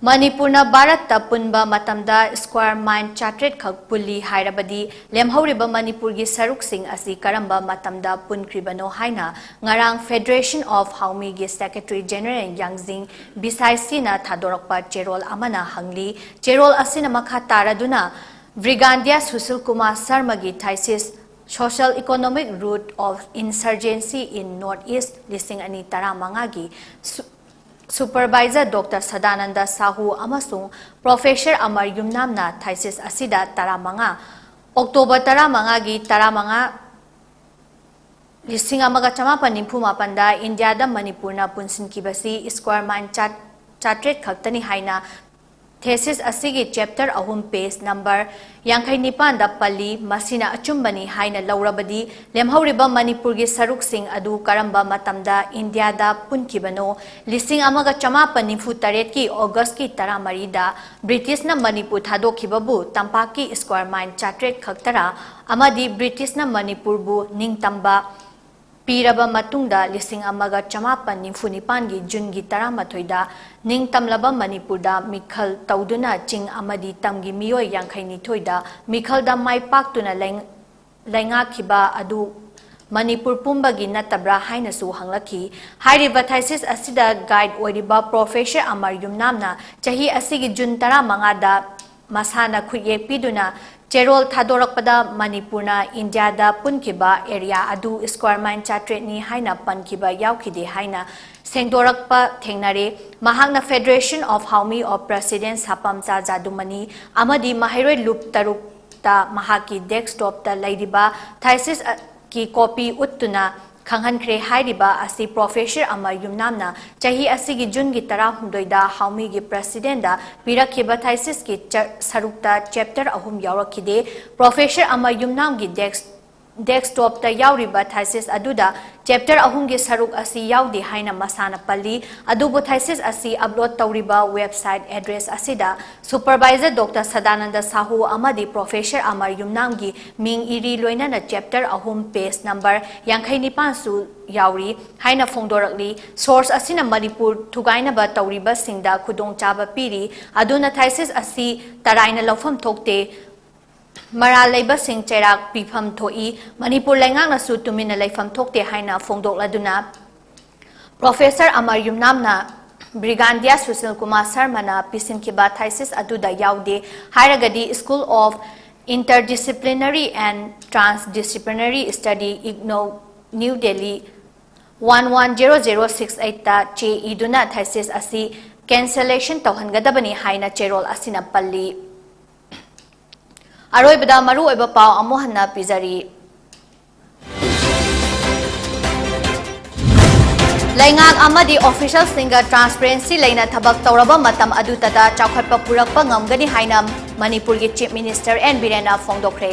ꯃꯅꯤꯄꯨꯔꯅ ꯚꯥꯔꯠꯇ ꯄꯨꯟꯕ ꯃꯇꯝꯗ square mile ꯆꯥꯇ꯭ꯔꯦꯠ ꯈꯛ ꯄꯨꯜꯂꯤ ꯍꯥꯏꯔꯕꯗꯤ, ꯂꯦꯝꯍꯧꯔꯤꯕ ꯃꯅꯤꯄꯨꯔꯒꯤ ꯁꯔꯨꯛꯁꯤꯡ ꯑꯁꯤ ꯀꯔꯝꯕ ꯃꯇꯝꯗ ꯄꯨꯟꯈ꯭ꯔꯤꯕꯅꯣ ꯍꯥꯏꯅ ꯉꯔꯥꯡ Federation of Haomiꯒꯤ Secretary General ꯌꯥꯡꯖꯤꯡ ꯕꯤꯁꯥꯏꯁꯤꯅ ꯊꯥꯗꯣꯔꯛꯄ ꯆꯦꯔꯣꯜ ꯑꯃꯅ ꯍꯪꯂꯤ꯫ ꯆꯦꯔꯣꯜ ꯑꯁꯤꯅ ꯃꯈꯥ ꯇꯥꯔꯗꯨꯅ, ꯕ꯭ꯔꯤꯒꯥꯟꯗꯤꯌꯥ Sushil Kumar ꯁꯔꯃꯒꯤ thesis Social Economic Root of Insurgency in North East ꯂꯤꯁꯤꯡ ꯑꯅꯤ ꯇꯔꯥꯃꯉꯥꯒꯤ ꯁꯨ-, Supervisor Doctor ꯁꯗꯥꯅꯟꯗ ꯁꯥꯍꯨ ꯑꯃꯁꯨꯡ Professor ꯑꯃꯔ ꯌꯨꯝꯅꯥꯝꯅ thesis ꯑꯁꯤꯗ ꯇꯔꯥꯃꯉꯥ, October ꯇꯔꯥꯃꯉꯥꯒꯤ ꯇꯔꯥꯃꯉꯥ, ꯂꯤꯁꯤꯡ ꯑꯃꯒ ꯆꯃꯥꯄꯟ ꯅꯤꯐꯨ ꯃꯥꯄꯟꯗ ꯏꯟꯗꯤꯌꯥꯗ ꯃꯅꯤꯄꯨꯔꯅ ꯄꯨꯟꯁꯤꯟꯈꯤꯕꯁꯤ square mile ꯆꯥ-, ꯆꯥꯇ꯭ꯔꯦꯠ ꯈꯛꯇꯅꯤ ꯍꯥꯏꯅ thesis ꯑꯁꯤꯒꯤ chapter ꯑꯍꯨꯝ, page number ꯌꯥꯡꯈꯩ ꯅꯤꯄꯥꯟꯗ ꯄꯜꯂꯤ꯫ ꯃꯁꯤꯅ ꯑꯆꯨꯝꯕꯅꯤ ꯍꯥꯏꯅ ꯂꯧꯔꯕꯗꯤ, ꯂꯦꯝꯍꯧꯔꯤꯕ ꯃꯅꯤꯄꯨꯔꯒꯤ ꯁꯔꯨꯛꯁꯤꯡ ꯑꯗꯨ ꯀꯔꯝꯕ ꯃꯇꯝꯗ ꯏꯟꯗꯤꯌꯥꯗ ꯄꯨꯟꯈꯤꯕꯅꯣ? ꯂꯤꯁꯤꯡ ꯑꯃꯒ ꯆꯃꯥꯄꯟ ꯅꯤꯐꯨ ꯇꯔꯦꯠꯀꯤ Augustꯀꯤ ꯇꯔꯥꯃꯔꯤꯗ ꯕ꯭ꯔꯤꯇꯤꯁꯅ ꯃꯅꯤꯄꯨꯔ ꯊꯥꯗꯣꯛꯈꯤꯕꯕꯨ ꯇꯝꯄꯥꯛꯀꯤ square mile ꯆꯥꯇ꯭ꯔꯦꯠ ꯈꯛꯇꯔꯥ? ꯑꯃꯗꯤ ꯕ꯭ꯔꯤꯇꯤꯁꯅ ꯃꯅꯤꯄꯨꯔꯕꯨ ꯅꯤꯡꯇꯝꯕ ꯄꯤꯔꯕ ꯃꯇꯨꯡꯗ, ꯂꯤꯁꯤꯡ ꯑꯃꯒ ꯆꯃꯥꯄꯟ ꯅꯤꯐꯨ ꯅꯤꯄꯥꯟꯒꯤ Juneꯒꯤ ꯇꯔꯥꯃꯥꯊꯣꯏꯗ ꯅꯤꯡꯇꯝꯂꯕ ꯃꯅꯤꯄꯨꯔꯗ ꯃꯤꯈꯜ ꯇꯧꯗꯨꯅ ꯆꯤꯡ ꯑꯃꯗꯤ ꯇꯝꯒꯤ ꯃꯤꯑꯣꯏ ꯌꯥꯡꯈꯩ ꯅꯤꯊꯣꯏꯗ ꯃꯤꯈꯜꯗ ꯃꯥꯏ ꯄꯥꯛꯇꯨꯅ ꯂꯩ-, ꯂꯩꯉꯥꯛꯈꯤꯕ ꯑꯗꯨ ꯃꯅꯤꯄꯨꯔ ꯄꯨꯝꯕꯒꯤ ꯅꯠꯇꯕ꯭ꯔꯥ ꯍꯥꯏꯅꯁꯨ ꯍꯪꯂꯛꯈꯤ꯫ ꯍꯥꯏꯔꯤꯕ thesis ꯑꯁꯤꯗ guide ꯑꯣꯏꯔꯤꯕ Professor ꯑꯃꯔ ꯌꯨꯝꯅꯥꯝꯅ ꯆꯍꯤ ꯑꯁꯤꯒꯤ June ꯇꯔꯥꯃꯉꯥꯗ ꯃꯁꯥꯅ ꯈꯨꯠꯌꯦꯛ ꯄꯤꯗꯨꯅ ꯆꯦꯔꯣꯜ ꯊꯥꯗꯣꯔꯛꯄꯗ ꯃꯅꯤꯄꯨꯔꯅ ꯏꯟꯗꯤꯌꯥꯗ ꯄꯨꯟꯈꯤꯕ ꯑꯦꯔꯤꯌꯥ ꯑꯗꯨ ꯁ꯭ꯀ꯭ꯋꯥꯔ ꯃꯥꯏꯜ ꯆꯥꯇ꯭ꯔꯦꯠꯅꯤ ꯍꯥꯏꯅ ꯄꯟꯈꯤꯕ ꯌꯥꯎꯈꯤꯗꯦ ꯍꯥꯏꯅ ꯁꯦꯡꯗꯣꯔꯛꯄ ꯊꯦꯡꯅꯔꯦ꯫ ꯃꯍꯥꯛꯅ Federation of Haomi of President ꯁꯥꯄꯝꯆꯥ ꯖꯥꯗꯨꯃꯅꯤ ꯑꯃꯗꯤ ꯃꯍꯩꯔꯣꯏ ꯂꯨꯞ ꯇꯔꯨꯛꯇ ꯃꯍꯥꯛꯀꯤ ꯗꯦꯁꯛꯇꯣꯞꯇ ꯂꯩꯔꯤꯕ ꯊꯥꯏꯁꯤꯁꯀꯤ ꯀꯣꯄꯤ ꯎꯠꯇꯨꯅ ꯈꯪꯍꯟꯈ꯭ꯔꯦ꯫ ꯍꯥꯏꯔꯤꯕ ꯑꯁꯤ ꯄ꯭ꯔꯣꯐꯦꯁꯔ ꯑꯃꯔ ꯌꯨꯝꯅꯥꯝꯅ ꯆꯍꯤ ꯑꯁꯤꯒꯤ ꯖꯨꯟꯒꯤ ꯇꯔꯥꯍꯨꯝꯗꯣꯏꯗ ꯍꯥꯎꯃꯤꯒꯤ ꯄ꯭ꯔꯁꯤꯗꯦꯟꯗ ꯄꯤꯔꯛꯈꯤꯕ ꯊꯥꯏꯁꯤꯁꯀꯤ ꯆ-, ꯁꯔꯨꯛꯇ ꯆꯦꯞꯇꯔ ꯑꯍꯨꯝ ꯌꯥꯎꯔꯛꯈꯤꯗꯦ꯫ ꯄ꯭ꯔꯣꯐꯦꯁꯔ ꯑꯃꯔ ꯌꯨꯝꯅꯥꯝꯒꯤ ꯗꯦꯁꯛ-, ꯗꯦꯁꯛꯇꯣꯞꯇ ꯌꯥꯎꯔꯤꯕ ꯊꯥꯏꯁꯤꯁ ꯑꯗꯨꯗ ꯆꯦꯞꯇꯔ ꯑꯍꯨꯝꯒꯤ ꯁꯔꯨꯛ ꯑꯁꯤ ꯌꯥꯎꯗꯦ ꯍꯥꯏꯅ ꯃꯁꯥꯅ ꯄꯜꯂꯤ꯫ ꯑꯗꯨꯕꯨ ꯊꯥꯏꯁꯤꯁ ꯑꯁꯤ ꯑꯞꯂꯣꯗ ꯇꯧꯔꯤꯕ ꯋꯦꯕꯁꯥꯏꯠ ꯑꯦꯗ꯭ꯔꯦꯁ ꯑꯁꯤꯗ ꯁꯨꯄꯔꯚꯥꯏꯖꯔ ꯗꯣꯛꯇꯔ ꯁꯗꯥꯅꯟꯗ ꯁꯥꯍꯨ ꯑꯃꯗꯤ ꯄ꯭ꯔꯣꯐꯦꯁꯔ ꯑꯃꯔ ꯌꯨꯝꯅꯥꯝꯒꯤ ꯃꯤꯡ ꯏꯔꯤ, ꯂꯣꯏꯅꯅ ꯆꯦꯞꯇꯔ ꯑꯍꯨꯝ, ꯄꯦꯖ ꯅꯝꯕꯔ ꯌꯥꯡꯈꯩ ꯅꯤꯄꯥꯟꯁꯨ ꯌꯥꯎꯔꯤ ꯍꯥꯏꯅ ꯐꯣꯡꯗꯣꯔꯛꯂꯤ꯫ ꯁꯣꯔꯁ ꯑꯁꯤꯅ ꯃꯅꯤꯄꯨꯔ ꯊꯨꯒꯥꯏꯅꯕ ꯇꯧꯔꯤꯕꯁꯤꯡꯗ ꯈꯨꯗꯣꯡꯆꯥꯕ ꯄꯤꯔꯤ, ꯑꯗꯨꯅ ꯊꯥꯏꯁꯤꯁ ꯑꯁꯤ ꯇꯔꯥꯏꯅ ꯂꯧꯐꯝ ꯊꯣꯛꯇꯦ꯫ ꯃꯔꯥꯜ ꯂꯩꯕꯁꯤꯡ ꯆꯩꯔꯥꯛ ꯄꯤꯐꯝ ꯊꯣꯛꯏ꯫ ꯃꯅꯤꯄꯨꯔ ꯂꯩꯉꯥꯛꯅꯁꯨ ꯇꯨꯃꯤꯟꯅ ꯂꯩꯐꯝ ꯊꯣꯛꯇꯦ ꯍꯥꯏꯅ ꯐꯣꯡꯗꯣꯛꯂꯗꯨꯅ ꯄ꯭ꯔꯣꯐꯦꯁꯔ ꯑꯃꯔ ꯌꯨꯝꯅꯥꯝꯅ ꯕ꯭ꯔꯤꯒꯥꯟꯗꯤꯌꯥ ꯁꯨꯁꯤꯜ ꯀꯨꯃꯥꯔ ꯁꯔꯃꯅ ꯄꯤꯁꯤꯟꯈꯤꯕ ꯊꯥꯏꯁꯤꯁ ꯑꯗꯨꯗ ꯌꯥꯎꯗꯦ ꯍꯥꯏꯔꯒꯗꯤ School of Interdisciplinary and Transdisciplinary Study, IGNOU, New Delhi, one one zero zero six eight ꯇ ꯆꯦ ꯏꯗꯨꯅ ꯊꯥꯏꯁꯤꯁ ꯑꯁꯤ ꯀꯦꯟꯁꯦꯂꯦꯁꯟ ꯇꯧꯍꯟꯒꯗꯕꯅꯤ ꯍꯥꯏꯅ ꯆꯦꯔꯣꯜ ꯑꯁꯤꯅ ꯄꯜꯂꯤ꯫ ꯑꯔꯣꯏꯕꯗ ꯃꯔꯨꯑꯣꯏꯕ ꯄꯥꯎ ꯑꯃꯨꯛ ꯍꯟꯅ ꯄꯤꯖꯔꯤ꯫ ꯂꯩꯉꯥꯛ ꯑꯃꯗꯤ ꯑꯣꯐꯤꯁꯤꯌꯦꯜꯁꯤꯡꯒ ꯇ꯭ꯔꯥꯟꯁꯄꯔꯦꯟꯁꯤ ꯂꯩꯅ ꯊꯕꯛ ꯇꯧꯔꯕ ꯃꯇꯝ ꯑꯗꯨꯇꯗ ꯆꯥꯎꯈꯠꯄ ꯄꯨꯔꯛꯄ ꯉꯝꯒꯅꯤ ꯍꯥꯏꯅ ꯃꯅꯤꯄꯨꯔꯒꯤ ꯆꯤꯐ ꯃꯤꯅꯤꯁꯇꯔ ꯑꯦꯟ ꯕꯤꯔꯦꯟꯅ ꯐꯣꯡꯗꯣꯛꯈ꯭ꯔꯦ꯫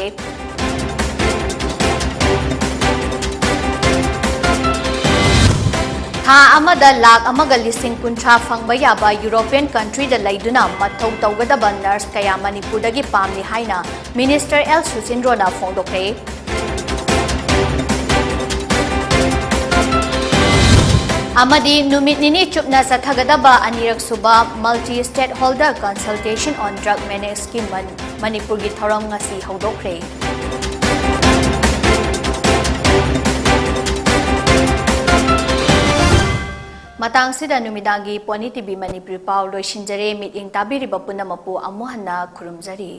ꯊꯥ ꯑꯃꯗ ꯂꯥꯈ ꯑꯃꯒ ꯂꯤꯁꯤꯡ ꯀꯨꯟꯊ꯭ꯔꯥ ꯐꯪꯕ ꯌꯥꯕ ꯌꯨꯔꯣꯄꯤꯌꯟ ꯀꯟꯇ꯭ꯔꯤꯗ ꯂꯩꯗꯨꯅ ꯃꯊꯧ ꯇꯧꯒꯗꯕ ꯅꯔꯁ ꯀꯌꯥ ꯃꯅꯤꯄꯨꯔꯗꯒꯤ ꯄꯥꯝꯂꯤ ꯍꯥꯏꯅ ꯃꯤꯅꯤꯁꯇꯔ ꯑꯦꯜ ꯁꯨꯆꯤꯟꯗ꯭ꯔꯣꯅ ꯐꯣꯡꯗꯣꯛꯈ꯭ꯔꯦ꯫ ꯑꯃꯗꯤ ꯅꯨꯃꯤꯠ ꯅꯤꯅꯤ ꯆꯨꯞꯅ ꯆꯠꯊꯒꯗꯕ ꯑꯅꯤꯔꯛ ꯁꯨꯕ Multi Stakeholder Consultation on Drug Management ꯃꯅꯤꯄꯨꯔꯒꯤ ꯊꯧꯔꯝ ꯉꯁꯤ ꯍꯧꯗꯣꯛꯈ꯭ꯔꯦ꯫ ꯃꯇꯥꯡꯁꯤꯗ ꯅꯨꯃꯤꯗꯥꯡꯒꯤ ꯄꯣꯅꯤ ꯇꯤꯚꯤ ꯃꯅꯤꯄꯨꯔꯤ ꯄꯥꯎ ꯂꯣꯏꯁꯤꯟꯖꯔꯦ꯫ ꯃꯤꯠꯌꯦꯡ ꯇꯥꯕꯤꯔꯤꯕ ꯄꯨꯝꯅꯃꯛꯄꯨ ꯑꯃꯨꯛ ꯍꯟꯅ ꯈꯨꯔꯨꯝꯖꯔꯤ꯫